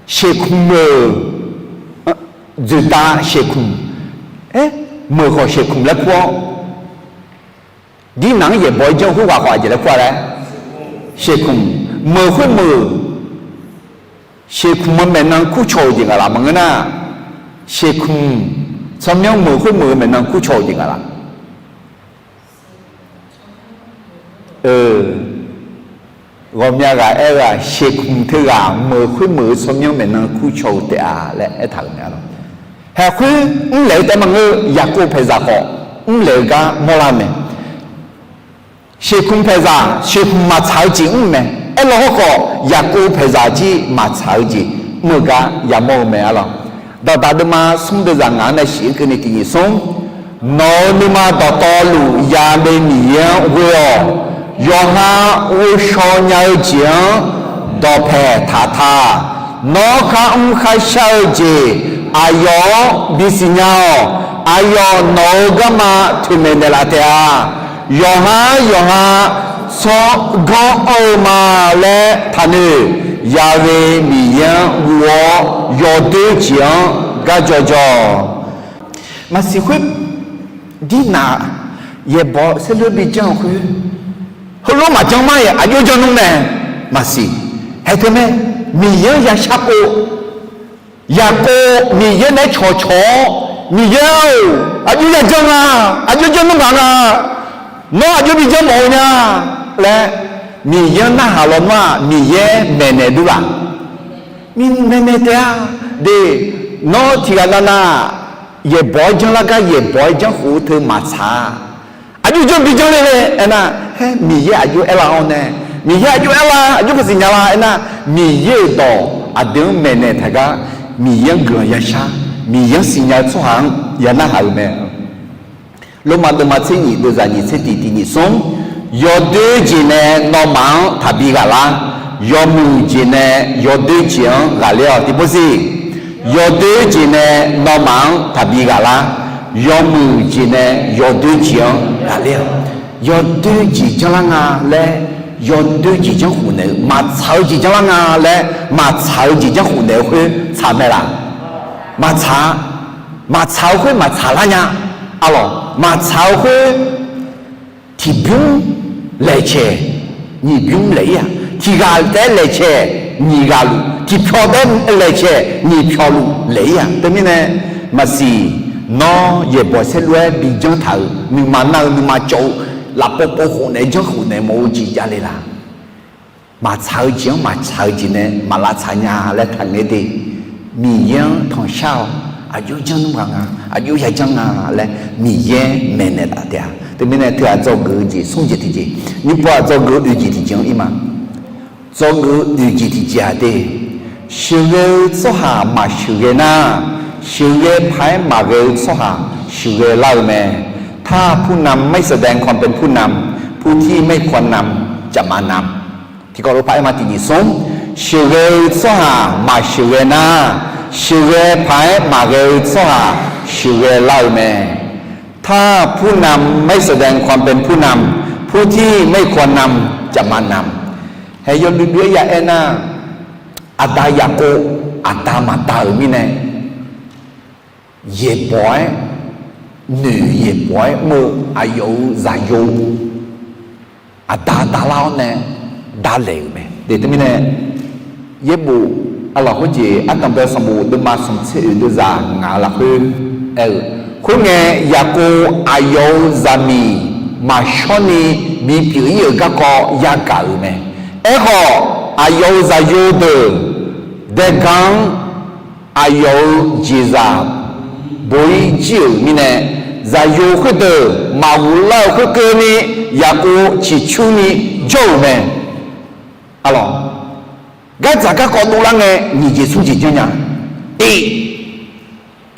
sheuqkmq-euq dzoeqdav sheuqkmq, meuq khawf sheuqkmq laer kur-awr, dirnaq-anr yaeqbawq-aer janr-eu khoerghaq khawf aqjeq laer kur-a laer, sheuqkmq, meuq khoermeuq, sheuqkmq-eu maeqnan kurcaw-euq jeq nga laf? Maqngeur nar, sheuqkmq tsawrmyanr meuq khoermeuq-eu maeqnan kurcaw-euq jeq nga laf? Ghawqmya ghaq aer-eu-aq, sheuqkmq teughaq meuq khoermeuq-eu tsawrmyanr maeqnan kurcaw-eu taef-a laer aertaq-euq mae. Haeq khoer mrlaeq-eu taef maqngeur, Yaqkov paeqzaq khawf mrlaeq-eu gar mawrlar mae. Sheuqkmq paeqzaq, sheuqkmq maqtsaq-eu jeq mr mae. Aerlaw hawrkhawf, Yaqkov paeqzaq jir maqtsaq-eu jeq mr-eu gar yamawr-eu mae. Arlawq, dawqdaq deuvma smr deuvzaq ngaq-anr nae shif-eu keuvni tiqnyif smr, nawq-euq nuima dawqtawvluf yale Miqyaer-anr ghoe-awq. Yawqha ghovshaw nya-eu jeq-anr dawqpaeq taq ta. Nawr kharmr kharshar-eu jeq aqyawf-anr bisiq nya-awq. Aqyawf nawq-euq garma toeqmaeq naeqlaf taef-a. Yawqha yawqha tsawrganr anr-eu ma laer taqnoeq. Yale Miqyaer-anr guv-awr yawdoer jeq-anr garjaw jaw-awq. Maqsiq khoer, dirnaq yaeqbawq saerlu-aer bijanr-eu khoer, heulof maqjanr mar-iq aqjox janr nmr mae. Maqsiq, haeq teu mae, Miqyaer-anr yashar pov, Yaqkov Miqyaer naeq-aer cawqcawq-awr, Miqyaer-or, aqjox yajanr nga, aqjox janr nmr ngaq nga, nawr aqjox bijanr mawf-eu nya laer, Miqyaer-anr narhaq lawnmr-aq Miqyaer maeqnaeq dur laf? Maeqnaeq taef-a. De, nawr tiqghaq navnav yaeqbawq-aer janr lar gar yaeqbawq-aer janr khof-eu teu maqtsaq-a. Aqjox janr bijanr le laer aernar, haer Miqyaer aqjox aerlar-awr nae, Miqyaer aqjox aerlar, aqjox maqsiq nya la aernar, Miqyaer-euq dawq aqdui-anr maeqnaeq taq gar Miqyaer-anr guiqlanq yashar, Miqyaer-anr siqnya-eu tsawrhaq-anr ya narhaq-euq mae. Lormav deuvma tser nyif deuvzaq nyif tser tiq tiq nyif smr, yawdoer jeq nae nawmaf-anr taqbi ghaq lar, yawmuiq jeq nae yawdoer jeq-anr ghaqler-awq. Tiqpov siq, yawdoer jeq nae nawmaf-anr taqbi ghaq lar, yawmuiq jeq nae yawdoer jeq-anr ghaqler-awq. Yawdoer jeq janrlar nga laer, yawdoer jeq janrkhofnaeq-eu, maqtsaq-eu jeq janrlar nga laer maqtsaq-eu jeq janrkhofnaeq-eu khoer tsaq mae laq? Maqtsaq-a. Maqtsaq-eu khoer maqtsaq lar nya. Arlawq, maqtsaq-eu khoer tiqbymr laeqcaeq nyiq bymr laeq-ir-aq, tiq ghaq taef-aer laeqcaeq nyiq ghaq luf, tiqpyaw taef-aer laeqcaeq nyiq pyawq luf laeq-ir-aq. Teumirnae maqsiq, nawr yaeqbawq saerlu-aer bi janr taq-euq nuima nar-eu nuima cawv-eu lafpov pov khofnaeq janrkhofnaeq mawf-eu jeq javle laq? Maqtsaq-eu jeq-anr maqtsaq-eu jeq nae maq lavtsaq nya laer taqngaeq de. Miqyaer-anr tanqshar-awq. Aqjox janr nmr ghaq nga, aqjox ya janr nga laer Miqyaer maeqnaeq taf taef-a. Teumirnae teughaq dzawgeuf-eu jeq smr jeq tiqjeq, nymrpov-aq dzawgeuf-eu oeq jeq tiqjeq-anr ir ma. Dzawgeuf-eu oeq jeq tiqjeq-aq de, sheuqghae-eu tsawrhaq maqsheuqghae nar, sheuqghae paq-aer maqghae-eu tsawrhaq sheuqghae lar-eu mae. ถ้าผู้นำไม่แสดงความเป็นผู้นำ ผู้ที่ไม่ควรนำจะมานำ Tiqkawv lof paq-aer ma tiq nyif smr, sheuqghae-eu tsawrhaq maqsheuqghae nar, sheuqghae paq-aer maqghae-eu tsawrhaq sheuqghae lar-eu mae. ถ้าผู้นำไม่แสดงความเป็นผู้นำ ผู้ที่ไม่ควรนำจะมานำ Haeq yawluiv luiv-aer ya aer nar, aqda Yaqkov aqda maqda-euq mirnae, yaeqbawq-aer noeq yaeqbawq-aer mr-eu aqyawf-euq zaqyo aqda davlar-awr nae davlaeq-euq mae. Teumirnae yaerbof arlawq khoerjeq ardanq bae sanqbof deuvma smq tser oeq deuvzaq ngaq-eu lafkhoer aer-eu, khoerngae Yaqkov aqyawf-euq zaqmiq maqshawrni bipyeuf-ir-euq garkawv yagaq-euq mae. Aerkhawf, aqyawf-euq zaqyo deuq daega-anr aqyawf-euq jeqzaq bo-ir jir-euq mirnae, zaqyo khoerdeuq maqghoflar-eu khoerkeuvni Yaqkov ciqcurni jawr-euq mae. Arlawq, gardzaq garkawv dovlar ngae nyiq jeq smr jeq janrnya. Tiq,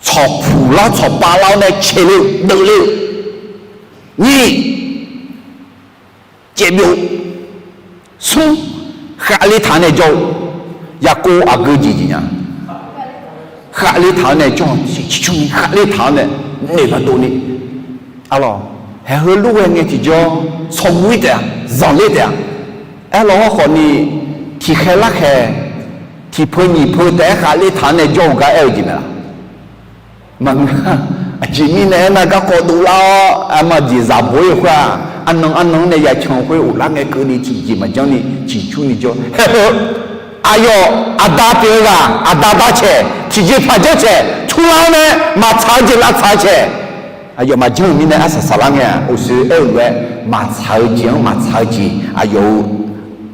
tsawqpuq lar tsawqpav lar-awr nae caeq le-eu deuvle-eu. Nyiq, caevbyov. Smr, khaqle taq-anr nae jawr-eu. Yaqkov aqgeu jeq jeq nya. Khaqle taq-anr nae jawr-eu, ciqcurni khaqle taq-anr nae noeq maqdov ni. Arlawq, haeq heu lof ghae ngae tiqjawr tsawrbuir taef-a, zanqler taef-a. Aerlawq hawrkhawf ni, tiqkhaeq larkhaeq, tiqpeu nyiq peu taef-aer khaqle taq-anr nae jawr-eu gar aer-eu jeq mae laq? Maqngeur. Aqjeq mirnae aernar, garkawv dovlar-awr aqma jeqzaq bo-ir-eu khoer-aq, arnan arnan-anr nae yacan-eu khoer ghoflar ngae keuvni tiqjeq maqjanr ni ciqcurni jawr. Haeq heu aqyawf aqda pyeuf-eu ghaq, aqda bar caeq, tiqjeqpaq janr caeq, turlar-awr nae maqtsaq-eu jeq lavtsaq caeq, aqyawf maqjanr-euq mirnae arsaq saqlar ngae-aq, uqshoe aer-eu lof-aer maqtsaq-eu jeq-anr maqtsaq-eu jeq aqyawf-euq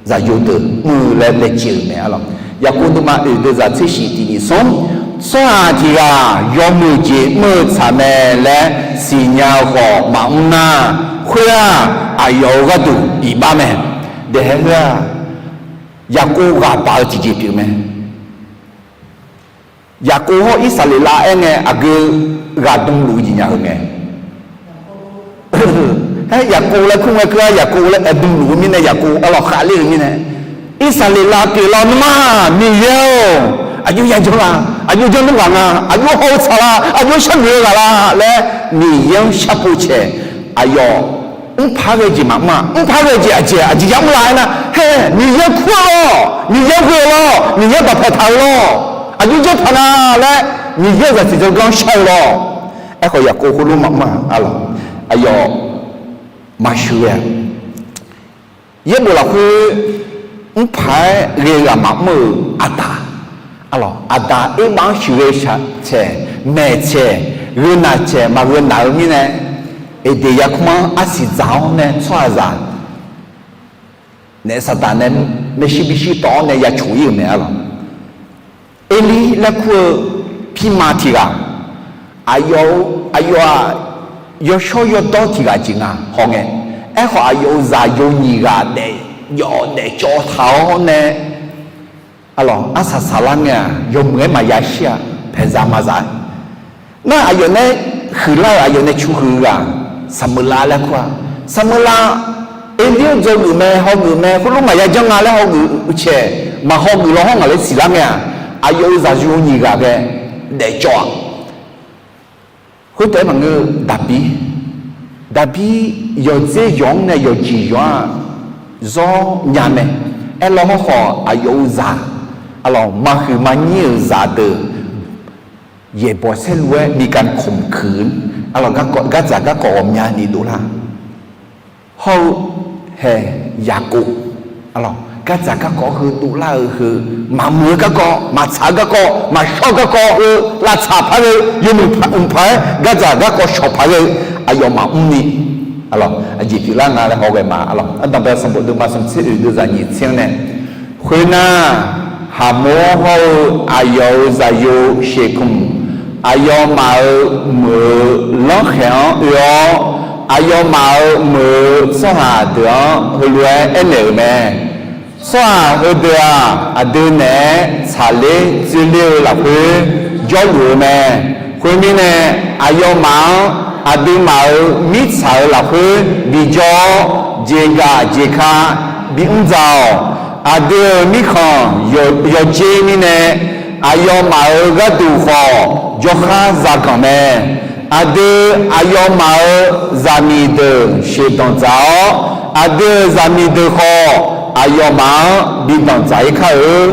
zaqyo deuq mr-eu laer laejae-euq mae. Arlawq, Yaqkov deuvma oeq deuvzaq tser shif tiq nyif smr, tsawrhaq tiq ghaq yawmuiq jeq mr-eu tsaq mae laer siqnya-eu khawf maqmr nar, khoer-aq, aqyawf-euq gharduq iqbax mae. Daehae heu-aq, Yaqkov ghaq baq-eu tiqjeq pyeuf mae. Yaqkov hawr Irsaqleqlav aer ngae aqgeu ghaq dmluf-eu jeq nya-eu mae. Aer, Yaqkov laer kur ngae keuv-a, Yaqkov laer aer dmluf-eu mirnae, Yaqkov arlawq khaqler-eu mirnae, Irsaqleqlav pyeuflar-awr nuima, Miqyaer-or, aqjox yajanr la? Aqjox janr nmr ghaq nga? Aqjox haw-eu tsaq la? Aqjox sharnoeq-eu ghaq la laer Miqyaer-anr sharpov caeq. Aqyawf mrpaq-aer ghae jeq maqmr-a. Mrpaq-aer ghae jeq aqjeq aqjeq yamr la aernar, haer Miqyaer kur-eu lawr, Miqyaer ghoe-eu lawr, Miqyaer baqpaq taq-eu lawr, aqjox janr taq nga laer Miqyaer-euq zaqsiq dzawrganr shar-eu lawr. Aerkhawf Yaqkov khoerlof maqmr-a. Arlawq, aqyawf maqsheuq ghae-a. Yaerbof lafkhoer mrpaq-aer ghae-eu ghaq maqmr-euq aqda, arlawq, aqda erbav-anr sheuqghae shaq caeq, maeq caeq, gheu naq caeq maqgheu naq-eu mirnae, Eqdeq yarkmr-anr arsiq dzaq-awr nae tsawrhaqzaq naef saqdaq nae maershuir bishir tawv-awr nae ya coq-ir-euq mae. Arlawq, Erlir laer kur-eu pirma tiq ghaq, aqyawf, aqyawf-aq, yawshawr yawdawr tiq ghaq jeq nga hawngae, aerkhawf aqyawf-euq zaqyo nyiq ghaq daef jawv daef cawv taq-awr nae Arlawq, arsaq saqlar ngae-aq, yawmuiq-aer maqya shir-aq, paeqzaq maqzaq-aer. Nar aqyawf nae huiqlar-euq aqyawf nae cu huiq-eu ghaq, Saqmeuqlav laer kur-a. Saqmeuqlav, Eli-anr dzawgeuf mae, hawgeuf mae, khoerlof maqya janr nga laer hawgeuf-eu caeq, maqhawgeuf law hawr ngaq laer siqlar ngae-aq, aqyawf-euq zaqyo nyiq ghaq ghae daefcawv-aq. Khoertaef-aer maqngeur-eu Daqbir, Daqbir yawqdzer yawq-anr nae yawqjeq yawq-anr zawr nya mae. Aerlaw hawrkhawf aqyawf-euq zaq, arlawq, maqhuiq maqnyir-euq zaqdeuq yaeqbawq saerlu-aer bi ganr kamq kuiq-eu, arlawq, gardzaq garkawv ghawqmyani dovlar hawr-eu hae Yaqkov, arlawq, gardzaq garkawv heu dovlar-eu heu, maqmuiq-eu garkawv, maqtsaq-eu garkawv, maqshawr-eu garkawv heu lavtsaq par ghae-eu, yawmuiq mqpaq-aer gardzaq garkawv shawq paq ghae-eu aqyawfmaf mrni, arlawq, aqjeq pyeuflar nga laer hawghae ma. Arlawq, Ardanqbae sanqbof deuvma smq tser oeq deuvzaq nyiq tser-anr nae, khoernar, Haqmor hawr-eu aqyawf-euq zaqyo Sheqkmq, aqyawfmaf-euq meuq-eu lanrkhaeq-anr oe-awr, aqyawfmaf-euq meuq-eu tsawrhaq deuq-anr heulof-aer aernaeq-euq mae. Tsawrhaq heudeuq-aq, aqdui naeq-aer tsaqler dzoerler-eu lafkhoer jawrluf-eu mae. Khoermirnae, aqyawfmaf-anr aqduimaf-euq mirtsaq-euq lafkhoer bijawr-awr, jeqgaf jeqka bimr dzaq-awq. Aqdui-euq mirkhanq yawqjeq mirnae, aqyawfmaf-euq gharduq khawf jawrkhar zaganq mae. Aqdui aqyawfmaf-euq zaqmiq deuq sheuqdanq dzaq-awr, aqdui-euq zaqmiq deuq khawf aqyawfmaf-anr bi danqdzaq-ir kar-eu.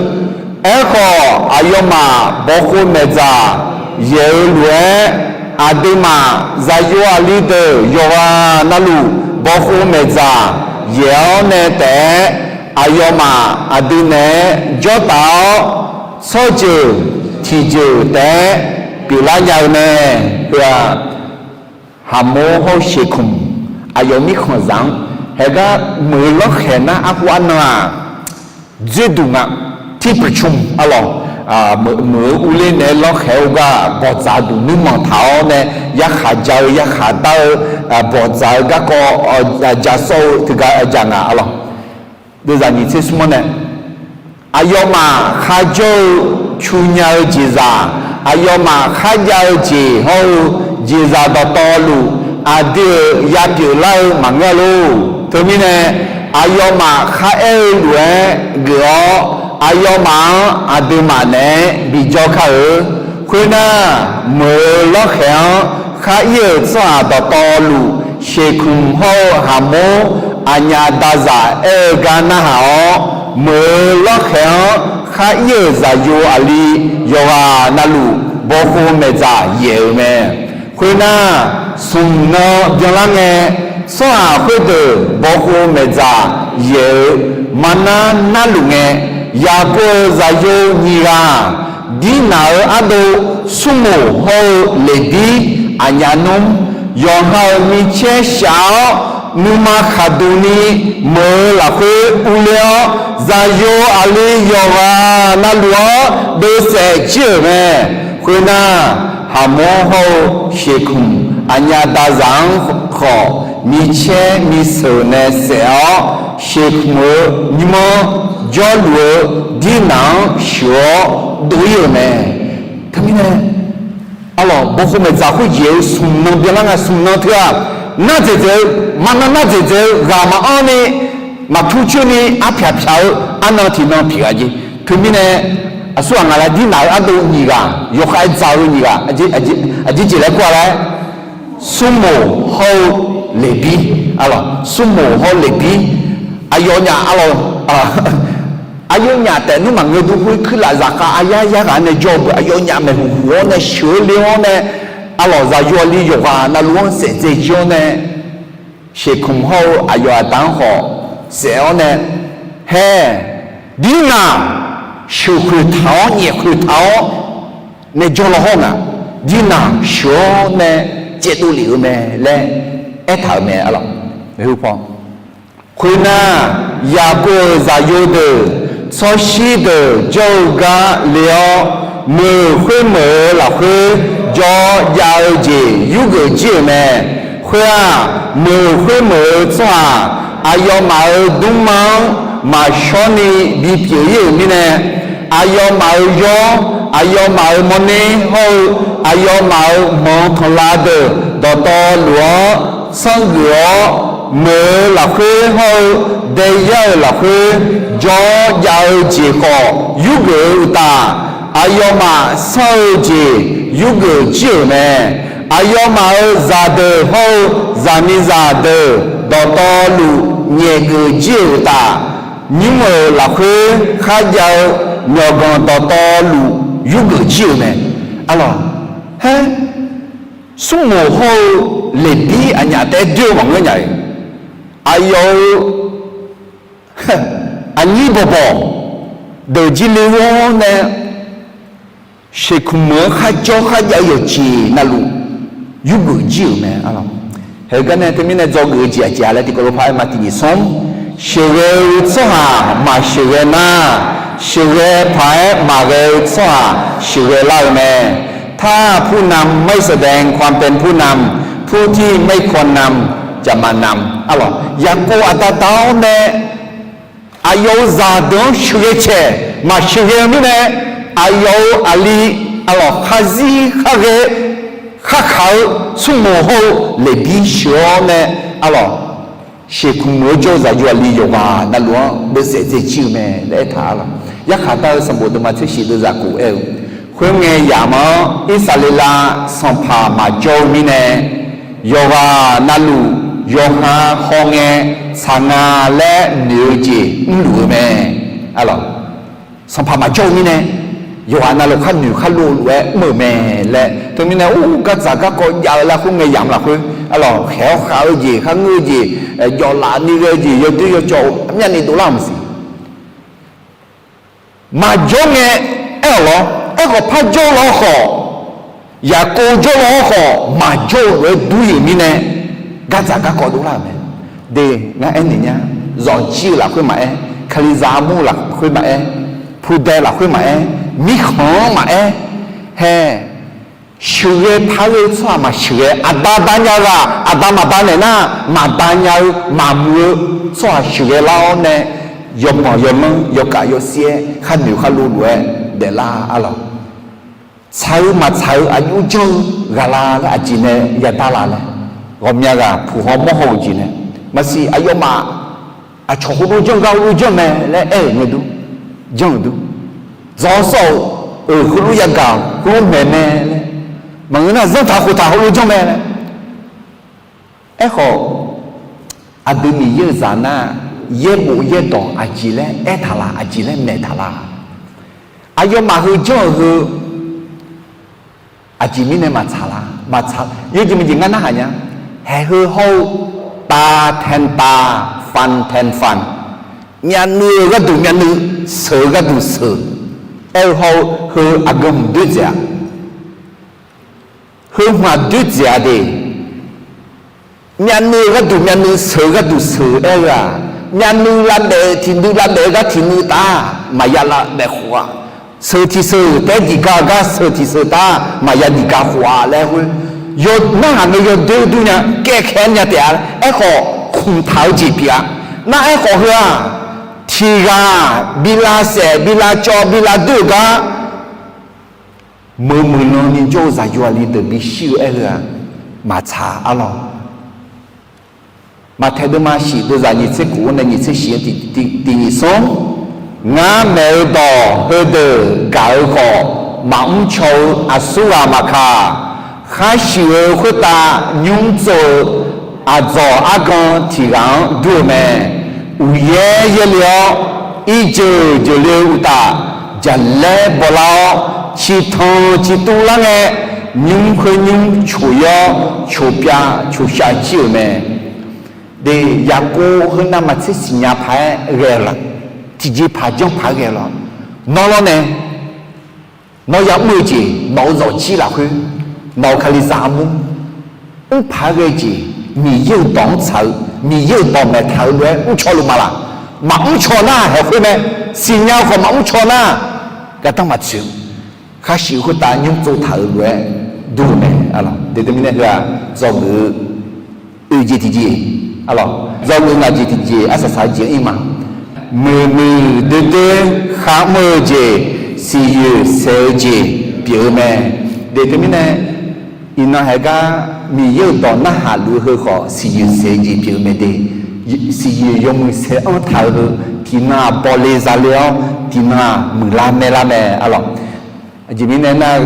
Aerkhawf, aqyawfmaf bawqkhov maeqdzaq yaeq-eu lof-aer, aqduimaf zaqyo aqli deuq yawqghaq navluf bawqkhov maeqdzaq yaeq-awr nae taef-aer, aqyawfmaf aqdui naeq-aer jawrtaf-awr, tsawrjeuq tiqjeuq taef-aer pyeuflar nya-eu mae. Heu-aq, Haqmor hawr-eu Sheqkmq aqyawf mirkhanqzaq-anr haegar meuq-eu lanrkhaeq nar arhu arnan-aq, dzoerduq nga. Tiqpuqcmq, arlawq, meuq-eu urler naeq-aer lanrkhaeq-eu gar bawqdzaq duq nuirmanq taq-awr nae yarkhaq ja-eu yarkhaq dar-eu, bawqdzaq-eu garkawv ja sawr-eu teugar ja nga, arlawq. Deuvzaq nyiq tser smr-anr nae, aqyawfmaf kharjawr-eu cu nya-eu jeqzaq, aqyawfmaf kharjav-eu jeq hawr-eu jeqzaq dawqtawvluf, aqdui-euq yapyeuf lar-eu maqngeur lor. Teumirnae, aqyawfmaf kharaer-eu lof-aer geuf-awr, aqyawfmaf-anr aqduimaf naeq-aer bijawr kar-eu. Khoernar, meuq-eu lanrkhaeq-anr khar ir-euq tsawrhaq dawqtawvluf, Sheqkmq hawr-eu Haqmor aqnyaf dazaq aer-eu gar narhaq-awr, meuq-eu lanrkhaeq-anr khar ir-euq zaqyo aqli yawqghaq navluf bawqkhov maeqdzaq yaeq-euq mae. Khoernar, smq nan byanlar ngae, tsawrhaq khoerdeuq bawqkhov maeqdzaq yaeq-eu maqnar narluf ngae, Yaqkov-euq zaqyo nyiq ghaq, Dirnaq-euq ardov Smrmoq hawr-eu Leqbir, aqnyaf nmr, yawqha-euq micaer shaf-awr, nuima khaqduq ni meuq-eu lafkhoer urler-awr, zaqyo aqli yawqghaq navluf-anr deuvsaef jir-euq mae. Khoernar, Haqmor hawr-eu Sheqkmq aqnyaf dazaq-anr khawf, micaer miseuq nae saef-awr, Sheqkmq-euq nymr-anr jawrluf-eu Dirnaq-anr sheuq-awr dov ir-euq mae. Teumirnae, arlawq, bawqkhov maeqdzaq khoerjeq-eu smq nan byanlar nga. Smq nan teu-aq, nar dzaeqdzaeq-eu, maqnan nar dzaeqdzaeq-eu, ghaq maqanr ni, maqtur coer ni, arpyaq pyaq-eu arnan tiqnan pyeuf-a jeq. Teumirnae, aqsurghaq ngaq laer Dirnaq-euq ardov nyiq ghaq, yawkhav-aer dzaq-eu nyiq ghaq, aqjeq jeq laer kur-a laer, Smrmoq hawr-eu Leqbir, arlawq, Smrmoq hawr Leqbir, aqyawfnyaf, arlawq, aqyawfnyaf taef nmr maqngeur dur khoer kuirlaf zaqkhav aryar yarghaq nae jawr-eu beu aqyawfnyaf maeqhuq huq-awr nae sheuq-eu le-awr nae, arlawq, zaqyo aqli yawqghaq navluf-anr saef dzae jir-awr nae, Sheqkmq hawr-eu aqyawf aqda-anr khawf saef-awr nae, hae, Dirnaq sheuqkhoeq taq-awr nyaefkhoeq taq-awr nae jawr law hawr ngaq, Dirnaq sheuq-awr nae caevdov lef-eu mae laer aertaq-euq mae, arlawq. Khoernar, Yaqkov-euq zaqyo deuq tsawrshir deuq jawr-eu gar le-awr, meuq khoermeuq-eu lafkhoer jawr jav-eu jeq yurgeuf jir-euq mae. Khoer-aq, meuq khoermeuq-eu tsawrhaq aqyawfmaf-euq dmrma-anr maqshawr ni bipyeuf ir-euq mirnae, Aqyawfmaf-euq yawr, aqyawfmaf-euq mawrner hawr-eu aqyawfmaf-euq manq tanqlav deuq dawqtawvluf-anr sanrgeuf-awr, meuq-eu lafkhoer hawr-eu daeyar-euq lafkhoer jawr jav-eu jeq khawf yurgeuf-eu uqtaf, aqyawfmaf sanr-eu jeq yurgeuf jir-euq mae. Aqyawfmaf-euq zaqdeuq hawr-eu zaqmiqzaq deuq dawqtawvluf nyaefgeuf jir-euq uqtaf, nymr-euq lafkhoer kharjav-eu myawqganq dawqtawvluf yurgeuf jir-euq mae. Arlawq, haer, smrmoq hawr-eu leqbir aqnyaf taef-aer doer-eu maqngeur nya-iq, aqyawf-euq aqnyir bawqbawq deuq jir le-awr nae, sheuqkmq meuq-anr kharjawr kharjav-eu yawqjeq navluf yurgeuf jir-euq mae. Arlawq, heugar nae teumirnae dzawgeuf-eu jeq aqjeq-a laer tiqkawv lof par-aer ma tiqjeq smr, sheuqghae-eu tsawrhaq maqsheuqghae nar, sheuqghae paq-aer maqghae-eu tsawrhaq sheuqghae lar-eu mae. ถ้าผู้นำไม่แสดงความเป็นผู้นำ ผู้ที่ไม่ควรนำจะมานำ Arlawq, Yaqkov aqda da-awr nae aqyawf-euq zaqdeuq-anr sheuqghae caeq maqsheuqghae-eu mirnae, aqyawf-euq aqli, arlawq, kharzir kharghae kharkaq-eu smrmoq hawr-eu leqbir sheuq-awr nae, arlawq, sheuqkmq meuq-eu jawr-eu zaqyo aqli yawqghaq navluf-anr beuvsaef dzae jir-eu mae laer aertaq-a lawq. Yarkhaq dar-eu sanqbof deuvma tser shif deuvzaq kof aer-eu, khoerngae yamq-anr Irsaqleqlav sanqpaq maqjawr-eu mirnae, yawqghaq navluf yawqha hawngae tsaq nga laer noeq-eu jeq mrluf-eu mae. Arlawq, sanqpaq maqjawr-eu mirnae, yawqghaq navluf khar noeq khar lov lof-aer mr-euq mae laer teumirnae, or, gardzaq garkawv jav-eu laer khoerngae yamq lafkhoer, arlawq, khaeq-awr khav-eu jeq, kharngeur-eu jeq, jawflaf ni ghae-eu jeq, yawdoer yawcawv-eu myavni dovlar-euq maqsiq. Maqjawr ngae aer-awq lawr. Aerkhawf par jawr-eu lawr khawf, Yaqkov jawr-eu lawr khawf maqjawr-eu lof-aer dur-euq mirnae, gardzaq garkawv dovlar-euq mae. De, ngar aernaeq nya, zawqjir-eu lafkhoer maqaer, Kalizaq armur lafkhoer maqaer, pudae lafkhoer maqaer, mirkhanq-anr maqaer, hae, sheuqghae par-eu tsawrhaq maqsheuqghae, aqda da nya-eu ghaq aqda maqda naeq nar, maqda nya-eu maqmuiq-eu tsawrhaq sheuqghae lar-awr nae, yawbanq yawlanr yawkaf yawsir-aer khar noeq khar lov lof-aer daeflar-a lawq. Tsaq-eu maqtsaq-eu aqjox janr-eu ghaq la laer aqjeq nae yadar la laer, ghawqmya ghaq puq haw mawr haw-eu jeq nae, maqsiq aqyawfmaf aqcawq khoerlof janr gar khoerlof janr mae laer aer-euq ngae dur, janr-euq dur, dzawq sawr-euq, euq khoerlof yagaq khoerlof maeq mae laer, maqngeur nar zanrtaq khoftaq khoerlof janr mae laer. Aerkhawf, aqdui Miqyaer-euq zaq nar, yaerbof yaerdawq aqjeq laer aertaq la, aqjeq laer maeqtaq la? Aqyawfmaf heu janr-euq heu aqjeq mirnae maqtsaq la, maqtsaq, yawjeq maqjeq ngar narhaq nya. Haeq heu hawr-eu, ตาแทนตา ฟันแทนฟัน myavnuiv-eu gharduq myavnuiv, seuq-eu gharduq seuq, aer-eu hawr-eu heu aqgeu hmq doer dzaeq-a. Heu hmq-aq doer dzaeq-a de. Myavnuiv-eu gharduq myavnuiv, seuq-eu gharduq seuq aer-eu-aq, myavnuiv lavbaef-eu tiqnuiv lavbaef-eu gar tiqnuiv taf-aq, maqya lavbaef khof-a. Seuq tiqseuq taef-aer diqga-eu gar seuq tiqseuq taf-aq, maqya diqga khof-a laer khoer, yaw narhaq ngae yawdoer dur nya, kaevkhaeq nya taef-a. Aerkhawf, khmqtaq-eu jeq pyeuf-a. Nar aerkhawf heu-aq, tiq ghaq bi lavsaef bi lavcawv bi lavdoer-euq gar, meuq muiqlan ni jawr-eu zaqyo aqli deuq bishir-eu aer-eu-aq, maqtsaq arlawr. Maqtaeq deuvma shif deuvzaq nyiq tser kof-anr nae nyiq tser shif-anr tiq nyiq smr, ngar maeq-eu dawq heudeuq gaq-eu khawf, maqmr caw-eu aqsurghaq maqkaq, khar shuif-eu khoertav nymr tsov-eu aqdzawq argan tiq ghaq-anr dur-eu mae. Uqyaer yaerle-awr, irjeuq jeuqle-eu uqtaf, jaqlaer bawlar-awr, ciqtanq ciqtuv lar ngae, nymr khoernymr coq-ir-awr, coq pyav coq shav jir-euq mae. De, Yaqkov heu navmaqtser siqnya paq-aer ghae-eu la? Tiqjeqpaq janr paq-aer ghae-eu la? Nawr lawr nae, nawr yamr-eu jeq, nawq-euq zawqjir lafkhoer, nawq-euq Kalizaq armur, mr paq-aer ghae-eu jeq, Miqyaer-euq dawq-anr tsaq-eu, Miqyaer-euq dawq maeqtaq-euq lof-aer mrcaw luf ma laq? Maqmr caw nar haeq khoer mae. Siqnya-eu khawf maqmr caw nar, gardanr maqtsoeq-eu, khar shuif-eu khoertav nymr tsov taq-euq lof-aer dur-eu mae. Aqlawq, de deuq mirnae heu-aq, dzawgeuf-eu oe jeq tiqjeq, aqlawq, dzawgeuf ngaq jeq tiqjeq arsaq saq-eu jeq-anr ir ma. Muiqmuiq doerdoer kharmr-eu jeq, siqyoeq saeq-eu jeq pyeuf-eu mae. Deuq teumirnae, iqnan haiq gar Miqyaer-euq dawq narhaq luf-eu heu khawf siqyoeq saeq-eu jeq pyeuf-eu mae de. Siqyoeq yawmuiq saeq-anr taq-eu heu tiqnan-aq bawle zale-awr tiqnan-aq muiqlar maerlar mae arlawq. Aqjeq mirnae nar,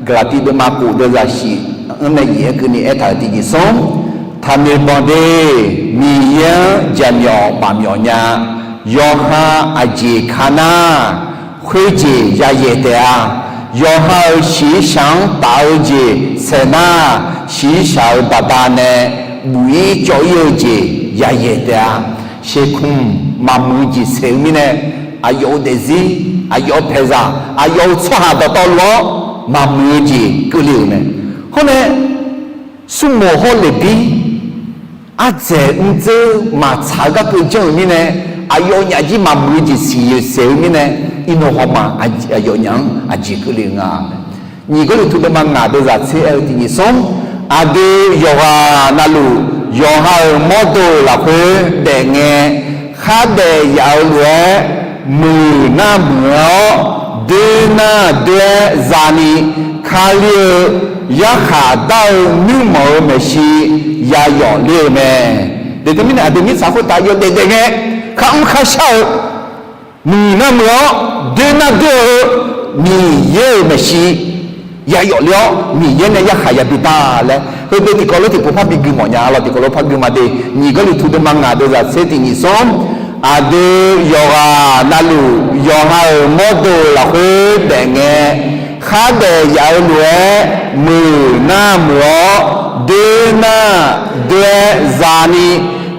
Gaqlaqtiv deuvma khof deuvzaq shif-anr nae nyiq-aer keuvni aertaq-euq tiqjeq smr, taqnoeq banq de. Miqyaer-anr jaqmyawf maqmyawf nya. Yawqha aqjeq ka nar, khoerjeq yayaeq taef-a. Yawqha-euq shiqshaq-anr taf-eu jeq saeq nar, shiqshaq-euq baqda'nae buq-ir cawv-ir-eu jeq yayaeq taef-a. Sheuqkmq maqmuiq-eu jeq saeq-eu mirnae, aqyawf-euq daefzir, aqyawf-euq paeqzaq, aqyawf-euq tsawrhaq dawqtawvluf-anr maqmuiq-eu jeq keuvle-euq mae. Hawr nae, smrmoq hawr-eu leqbir ardzaeq mrdzeur maqtsaq-eu garkeuv janr-euq mirnae, aqyawfnyaf jir maqmuiq-eu jeq siqyoeq saeq-eu mirnae, iqnan hawma aqyawfnyaf-anr aqjeq keuvle-eu nga. Nyiq Gawrliqtu deuvma ngaq deuvzaq tser aer-eu tiqjeq smr, aqdui yawqghaq navluf yawqha-euq mawrdo lafkhoer daefngae, khardaef yaf-eu lof-aer muiq nar muiq-awr, doer nar doer-aer zani, Kali-eu yarkhaq dar-eu nuirmanq-eu maeqshi yayawf ler-eu mae. Deuq teumirnae aqdui mirtsaq khoertav yawdaef daefngae, kharmr kharshar-eu, muiq nar muiq-awr doer nar doer-eu Miqyaer-euq maeqshi yayawf ler-awr Miqyaer nae yarkhaq yabi dar laer heudeuq tiqkawv lof tiqpov par bi gui mawf nya lawq. Tiqkawv lof par gui ma de. Nyiq Gawrliqtu deuvma ngaq deuvzaq tser tiqjeq smr, aqdui yawqghaq navluf yawqha-euq mawrdo lafkhoer daefngae, khardaef yaf-eu lof-aer muiq nar muiq-awr, doer nar doer-aer zani,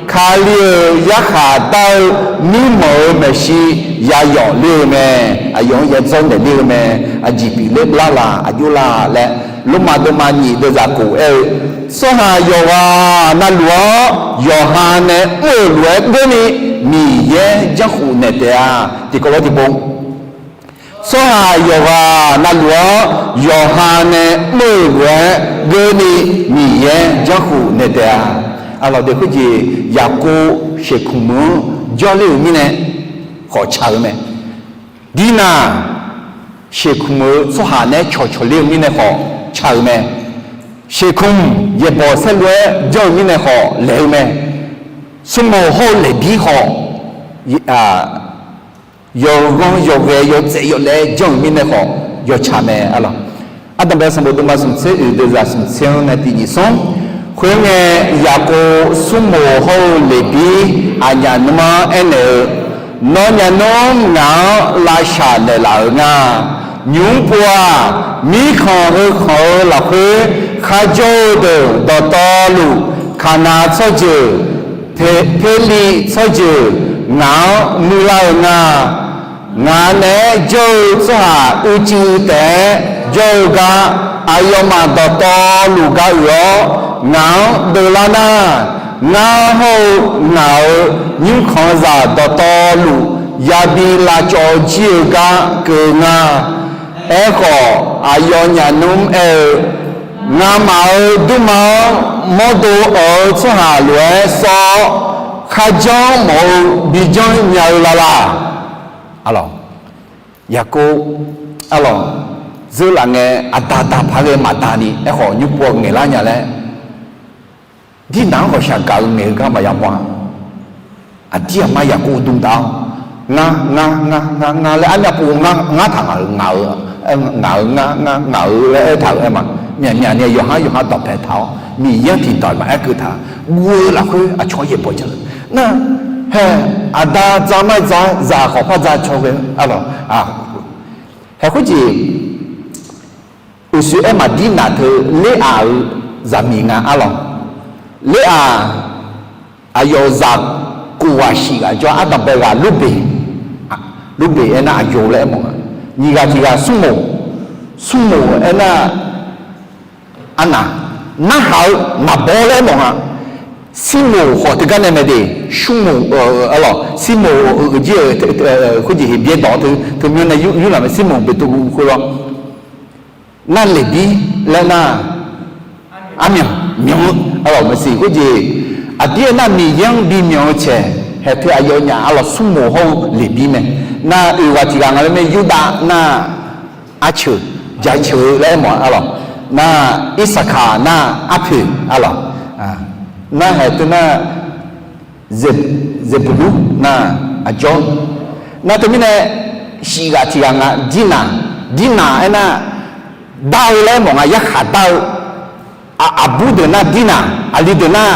Kali-euq yarkhaq dar-eu nuirmanq-eu maeqshi yayawf ler-eu mae. Aqyawf-anr yadzawr naeq ler-eu mae. Aqjeq pyeufler lar la, aqjox la laer, Lormav deuvma nyiq deuvzaq khof aer-eu, tsawrhaq yawqghaq navluf-anr yawqha nae mr-euq lof-aer geurni Miqyaer janrkhuf naeq taef-a. Tiqkawv lof tiqpov, tsawrhaq yawqghaq navluf-anr yawqha nae mr-euq lof-aer geurni Miqyaer janrkhuf naeq taef-a. Arlawq deuq khoerjeq Yaqkov sheuqkmq meuq-anr jawrler-euq mirnae khawf ca-eu mae. Dirnaq sheuqkmq-eu tsawrhaq naeq-aer cawqcawq ler-eu mirnae khawf ca-eu mae. Sheuqkmq yaeqbawq saerlu-aer janr-eu mirnae khawf laeq-eu mae. Smrmoq hawr-eu leqbir khawf, yawghanr yawghae yawtsaev yawlaev-aer janr-euq mirnae khawf yawtsaq mae arlawq. Ardanqbae sanqbof deuvma smq tser oeq deuvzaq smq tser-anr nae tiqjeq smr, khoerngae Yaqkov smrmoq hawr-eu leqbir aqnyaf nmr-anr aernaeq-eu, Nawr nyaf nmr ngaq-anr lavshaq naeqlaf-euq nga. Nymq-mr pov-aq, mirkhanq heukhanq-eu lafkhoer kharjawr-eu deuq dawqtawvluf, Kaqnaq tsawrjeuq, Pe- Perliv tsawrjeuq ngaq-anr muiqlar-euq nga. Ngaq naeq-aer jawr-eu tsawrhaq uicuiv taef-aer jawr-eu gar, aqyawfmaf dawqtawvluf ga uiq-awr ngaq-anr deuvlar nar, ngar hawr-eu ngaq-euq nymrkhanqzaq dawqtawvluf yabi lavcawv jir-eu gar keuv nga. Aerkhawf, aqyawfnyaf nmr aer-eu, Ngamaf-euq dmrma-anr mawrdo awq-eu tsawrhaq lof-aer sawr-awr, kharjanr mawf-eu bijanr nya-eu lavlav. Arlawq, Yaqkov, arlawq, zeurlaf ngae aqda da paq ghae maqda ni aerkhawf nymr pov ngaeqlar nya laer, dirnaq-anr ghawqshaq gaq-eu ngaeq-eu gar maqya mawr-a. Aqdir aqma Yaqkov dmq taf-awr, ngar ngar ngar ngar ngar laer armyav pov ngar ngar taq ngaq-euq ngaq-euq ngaq-euq ngar ngar ngaq-euq laer aertaq-euq aer ma. Myaqmyaq ni yawqhar yawqhar dawqpae taq-awr Miqyaer-anr tiqdawq maqaer keuv taq. Guv-eu lafkhoer aqcawq-anr yaeqbawq jan-eu nar, hae, aqda dza mar dza-aer zaq khawf par dza caw ghae-eu arlawq. Hae khoerjeq uqshoe aer maqdir naq teu Ler-aq-euq zaqmiq nga arlawq. Ler-aq, aqyawf-euq zaq kof ghaq shif ghaq jawr-a. Ardanqbae ghaq Lurbeq, Lurbeq aernar aqyawf laer aermawf nga. Nyiq ghaq tiq ghaq Smrmoq, Smrmoq aernar arnaq, narhaq-eu naqbawr laer aermawf nga. Smrmoq khawf teugar nae mae de, Smrmoq, arlawq, Smrmoq-euq jir-euq khoerjeq Heqbyaer dawq teu teumyanr nae yurlaf mae, Smrmoq Beqtuvluv khoerlawr. Nar leqbir laer nar, armyanq myanq-eu arlawq maqsiq khoerjeq. Aqdir aernar Miqyaer-anr bimyanq-eu caeq haeq teu aqyawfnyaf arlawq Smrmoq hawr-eu leqbir mae. Nar oeq ghaq tiq ghaq nga laer mae Yurdav nar arceuq, jaceuq-eu laer aermawf-a arlawq. Nar, Irsaqkaq nar arpoeq arlawq. Nar haeq teu nar, Ze- Zeqbuqlur nar aqjawr. Nar teumirnae shif ghaq tiq ghaq nga, Dirnaq, Dirnaq aernar, dar-eu laer aermawf nga, yarkhaq dar-eu. Aqbur deuq nar Dirnaq, aqli deuq nar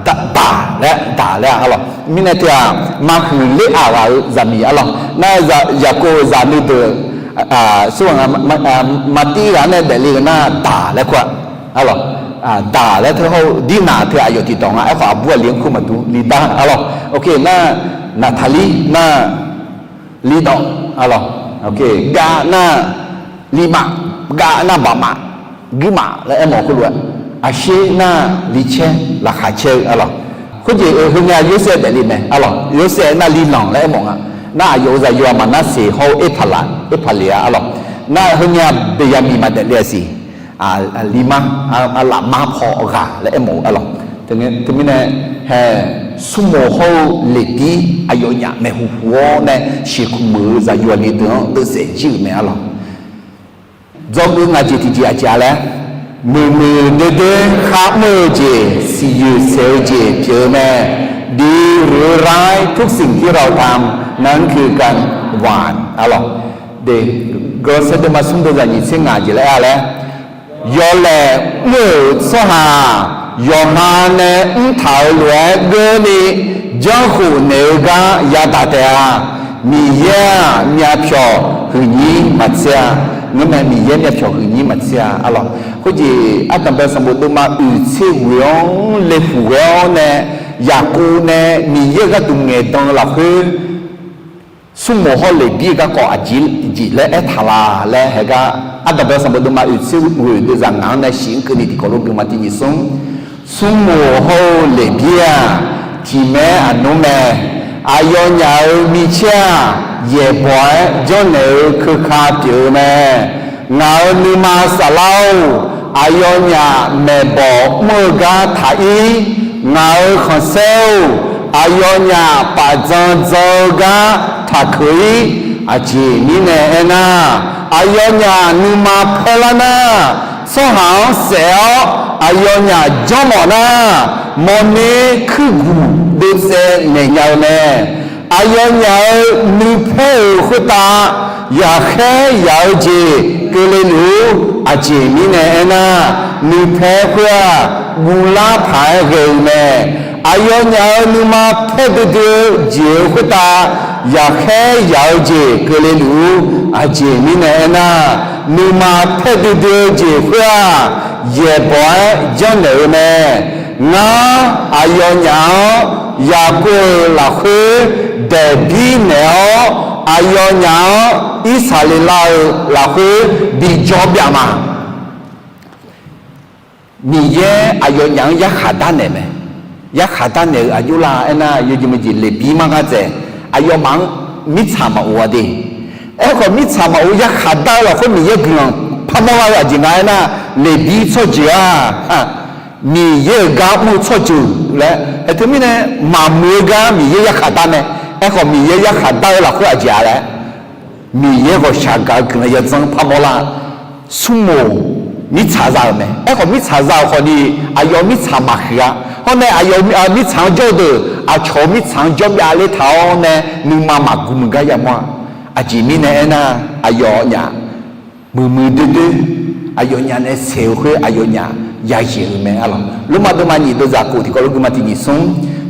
Daq- Daq laer, Daq laer-a arlawq. Mirnae teu-aq, maqhuiq ler-aq ghaq-eu zaqmiq arlawq. Nar, Yaqkov-euq zaqnui deuq, aqsur ghaq nga, maqtiv ghaq nae daefle-eu nar Daq laer kur-a arlawq. Daq laer teu hawr-eu Dirnaq teu aqyawf tiqdawq nga. Aerkhawf aqbur aqli-anr kur maqdur, li dar arlawq. Oke, nar, Naqtaqlir nar, Lidawf arlawq. Gav nar, Lirmaf, Gav nar Baqmaf, Guirmaf laer aermawf khoerlof-aer, Aqsher nar, Licaer, Laqkhaq caer-eu arlawq. Khoerjeq-eu heunya Yorsaev daefle mae arlawq. Yorsaev nar Lilanq laer aermawf nga. Nar aqyawf-euq zaqyo-aq Maqnarseq hawr-eu Erpaqlaq, Erpaqleq-a arlawq. Nar heunya Beqyaqmiq maqdaef le-a siq. Lirmar, lafmar paw ghaq laer aermawf-eu arlawq. Teumirnae, hae, smrmoq hawr-eu Leqbir aqyawfnyaf maeqhu hu-awr nae sheuqkmq muiq-eu zaqyo aqli deuq-anr deuvsaef jir-euq mae arlawq. Dzawgeuf ngaq jeq tiqjeq aqjeq-a laer, muiqmuiq doer doer kharmr-eu jeq, siqyoeq saeq-eu jeq pyeuf-eu mae. ดีหรือร้าย ทุกสิ่งที่เราทำนั้นคือการหว่าน arlawq. Gawrsaer deuvma smr deuvzaq nyiq tser ngaq jeq laer-a laer, yawlaeq mr-euq tsawrhaq yawqha nae mrtaq-euq lof-aer geurni janrkhof naeq-eu gar yadaq taef-a. Miqyaer-aq myavpyawq huiqnyir maqtser-a. Ngeurmae Miqyaer myavpyawq huiqnyir maqtser-a arlawq. Khoerjeq ardanqbae sanqbof deuvma oeq tser ghoeq-anr laeqhmq ghae-awr nae, Yaqkov nae Miqyaer-euq gharduq ngaeqdan-eu lafkhoer, smrmoq hawr Leqbir-eu garkawv aqjeq jeq laer aertaq la laer haegar, ardanqbae sanqbof deuvma oeq tser ghoeq deuvzaq ngaq-anr nae shif-anr keuvni tiqkawv lof guiqma tiq nyiq smr. Smrmoq hawr-eu Leqbir-aq, tiq maer aqnmr mae. Aqyawfnyaf-euq micaer-aq, yaeqbawq-aer janrnaeq-eu keuka pyeuf-eu mae. Ngaq-euq nuima saflar-or, aqyawfnyaf maeqbawq mr-eu gar taq-ir. Ngaq-euq khanqsaer-or, aqyawfnyaf paf dzan dzan-eu gar taqkeuq-ir. Aqjeq mirnae aernar, aqyawfnyaf nuima paerlar nar, tsawrhaq-anr saef-awr aqyawfnyaf janrmawf nar, mawrner kuirguq dovtsaev naeq nya-eu mae. Aqyawfnyaf-euq nuipaer-euq khoertav yaqkhaer yaq-eu jeq keuvle luf-ur. Aqjeq mirnae aernar, nuipaer khoer-aq, guvlar paq-aer ghae-eu mae. Aqyawfnyaf-euq nuima paer duidui-eu jeq-euq khoertav yaqkhaer yaq-eu jeq keuvle luf-ur. Aqjeq mirnae aernar, nuima paer duidui-eu jeq khoer-aq, yaeqbawq-aer janrnaeq-eu mae. Ngar aqyawfnyaf-anr Yaqkov-euq lafkhoer daeqbir naeq-awr, aqyawfnyaf-anr Irsaqleqlav-euq lafkhoer bijawr byav ma. Miqyaer aqyawfnyaf-anr yarkhaq darnaeq mae. Yarkhaq darnaeq-eu aqjox lar aernar, yawjeq meujeq Leqbir mar gar dzaeq, aqyawfmaf-anr mirtsaq maqof-a de. Aerkhawf, mirtsaq maqof yarkhaq dar-eu lafkhoer Miqyaer guiqlanq parmawr lar-eu aqjeq nga aernar, Leqbir tsawrjeuq-aq, Miqyaer-euq gar mr-eu tsawrjeuq laer, aer teumirnae maqmuiq-eu gar Miqyaer yarkhaq dar mae. Aerkhawf, Miqyaer yarkhaq dar-eu lafkhoer aqjeq-a laer, Miqyaer ghawqshaq gaq-eu guiqlanq yadzanr parmawr lar. Smrmoq mirtsaq za-euq mae. Aerkhawf, mirtsaq za-euq khawfni, aqyawf mirtsaq maqhuiq-a. Hawr nae aqyawf mirtsaq-anr jawr-eu deuq aqcawq-eu mirtsaq-anr jawr byav ler taq-awr nae nuima maqguq muiq gar yamawr-a. Aqjeq mirnae aernar, aqyawfnyaf muiqmuiq doer doer, aqyawfnyaf nae saeq-eu khoer aqyawfnyaf yayaeq-eu mae arlawq. Lormav deuvma nyiq deuvzaq kof tiqkawv lof guiqma tiq nyiq smr.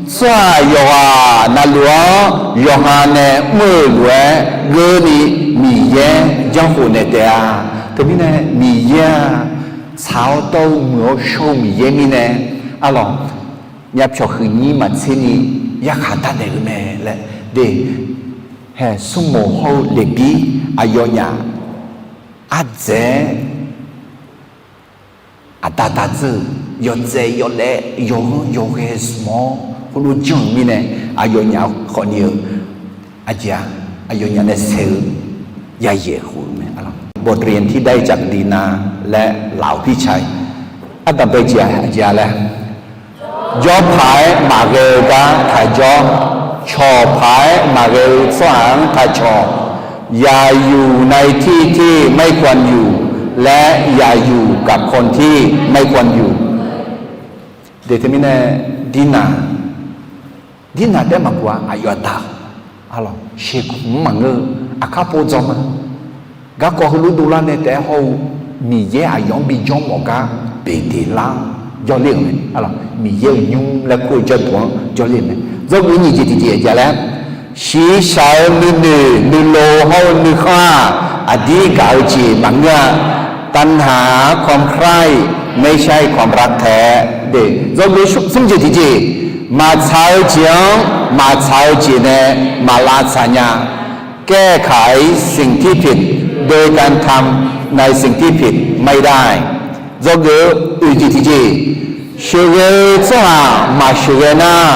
Tsawrhaq yawqghaq navluf-anr yawqha nae mr-euq lof-aer geurni Miqyaer janrkhof naeq taef-a. Teumirnae Miqyaer-aq, tsaq-awr dawr-eu muiq-awr shawr-eu Miqyaer mirnae arlawq, myavpyawq huiqnyir maqtser ni yarkhaq darnaeq-eu mae laer de. Hae, smrmoq hawr-eu Leqbir aqyawfnyaf ardzaeq-aer aqda da dzeur-euq yawtsaev yawlaev yawghanr yawghae smq-awr khoerlof janr-euq mirnae, aqyawfnyaf khawfni-eu aqjeq-aq, aqyawfnyaf nae saeq-eu yayaeq khof-eu mae. Bawqdriq tiqdav-iq caqdui na laer laf-awq pirca-iq ardanqbae jeq-a aqjeq-a laer, jawr paq-aer maqghae-eu gar taqjawr, cawq paq-aer maqghae-eu tsawrhaq-anr taqcawq, อย่าอยู่ในที่ที่ไม่ควรอยู่ และอย่าอยู่กับคนที่ไม่ควรอยู่ Deuq teumirnae, dirnaq, dirnaq taef-aer maqguq-a. Aqyawf aqda-eu, alawq, sheuqkmq maqngeur-eu, aqkar pov dzawr ma. Garkawv heulof dovlar nae taef-aer hawr-eu, Miqyaer aqyawf-anr bijawr mawf gar beqdeq lar-anr jawrler-euq mae. Alawq, Miqyaer-euq nymr laer kur-eu jawrduq-anr jawrler-euq mae. Dzawgeuf nyiq jeq tiqjeq aqjeq laer, shiqshaq-eu nuinoeq nuilov hawr-eu nuikhanr-aq, aqdir gaq-eu jeq maqngeur-a. ตัณหาความใคร่ ไม่ใช่ความรักแท้ Deuq, dzawgeuf smr jeq tiqjeq, maqtsaq-eu jeq-anr maqtsaq-eu jeq nae maqlavtsaq nya. แก้ไขสิ่งที่ผิด โดยการทำในสิ่งที่ผิดไม่ได้ Dzawgeuf oeq jeq tiqjeq, sheuqghae-eu tsawrhaq maqsheuqghae nar,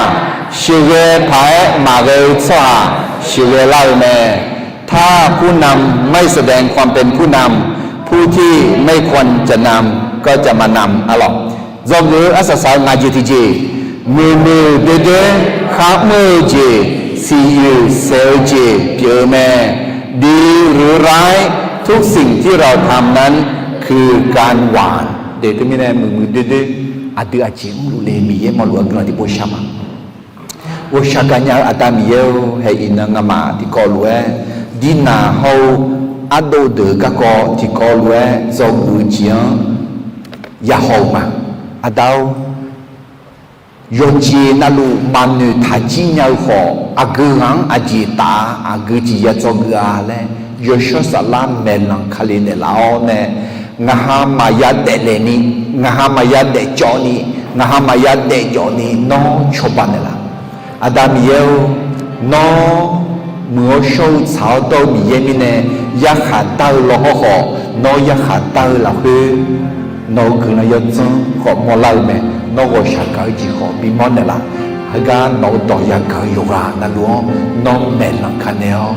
sheuqghae paq-aer maqghae-eu tsawrhaq sheuqghae lar-eu mae. ถ้าผู้นำไม่แสดงความเป็นผู้นำ ผู้ที่ไม่ควรจะนำก็จะมานำ Alawq, dzawgeuf-eu arsaq saq-eu ngaq jeq tiqjeq, muiqmuiq doer doer kharmr-eu jeq, siqyoeq saef-eu jeq pyeuf-eu mae. ดีหรือร้าย ทุกสิ่งที่เราทำนั้นคือการหว่าน Deuq teumirnae, muiqmuiq doer doer aqdui aqjeq mrluf le, Miqyaer mawrluf-eu guiqlanq tiqpov shar ma. Ghawqshaq gaqnya-eu Aqda Miqyaer-or, haeq iqnan ngamaf tiqkawv lof-aer, dirnaq hawr-eu ardov deuq-eu garkawv tiqkawv lof-aer dzawgeuf-eu jeq-anr yahaw-eu ma. Aqda-or, yawqjeq navluf maqnoeq taqjir nya-eu khawf, aqgeu ghaq-anr aqjeq taf-a, aqgeu jeq ya dzawgeuf-a laer, yawshawr saflar maeqlanq kale naeqlaf-awr nae, ngaq ha maqya daeflaeq ni, ngaq ha maqya daefcawv ni, ngaq ha maqya daefjawf ni, nawr cawba naeqlaf. Aqda Miqyaer-or, nawr muiq-awr shawr-eu tsaq-awr dawr-eu Miqyaer mirnae, yarkhaq dar-eu law hawrkhawf, nawr yarkhaq dar-eu lafkhoer nawq-euq guiqlanq yawdzanr khawf mawrlar-eu mae. Nawr ghawqshaq gaq-eu jeq khawf bimawr naeqlaf. Heugar nawq-eu dawq yagaq-eu yawqghaq navluf-anr nawr maeqlanq kanaeq-awr,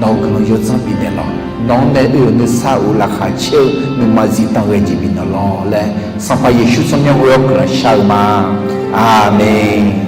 nawq-euq guiqlanq yawdzanr bifnaeq lawq. Nawq-anr nae oe-euq nuisar of laqkhaq caer-eu nuima zifdan ghae jeq bifnaeq lawq laer, Sanqpaq Yeqsur tsawrmyanr ghoe-awr guiqlanq shar-eu ma. Aqmeq.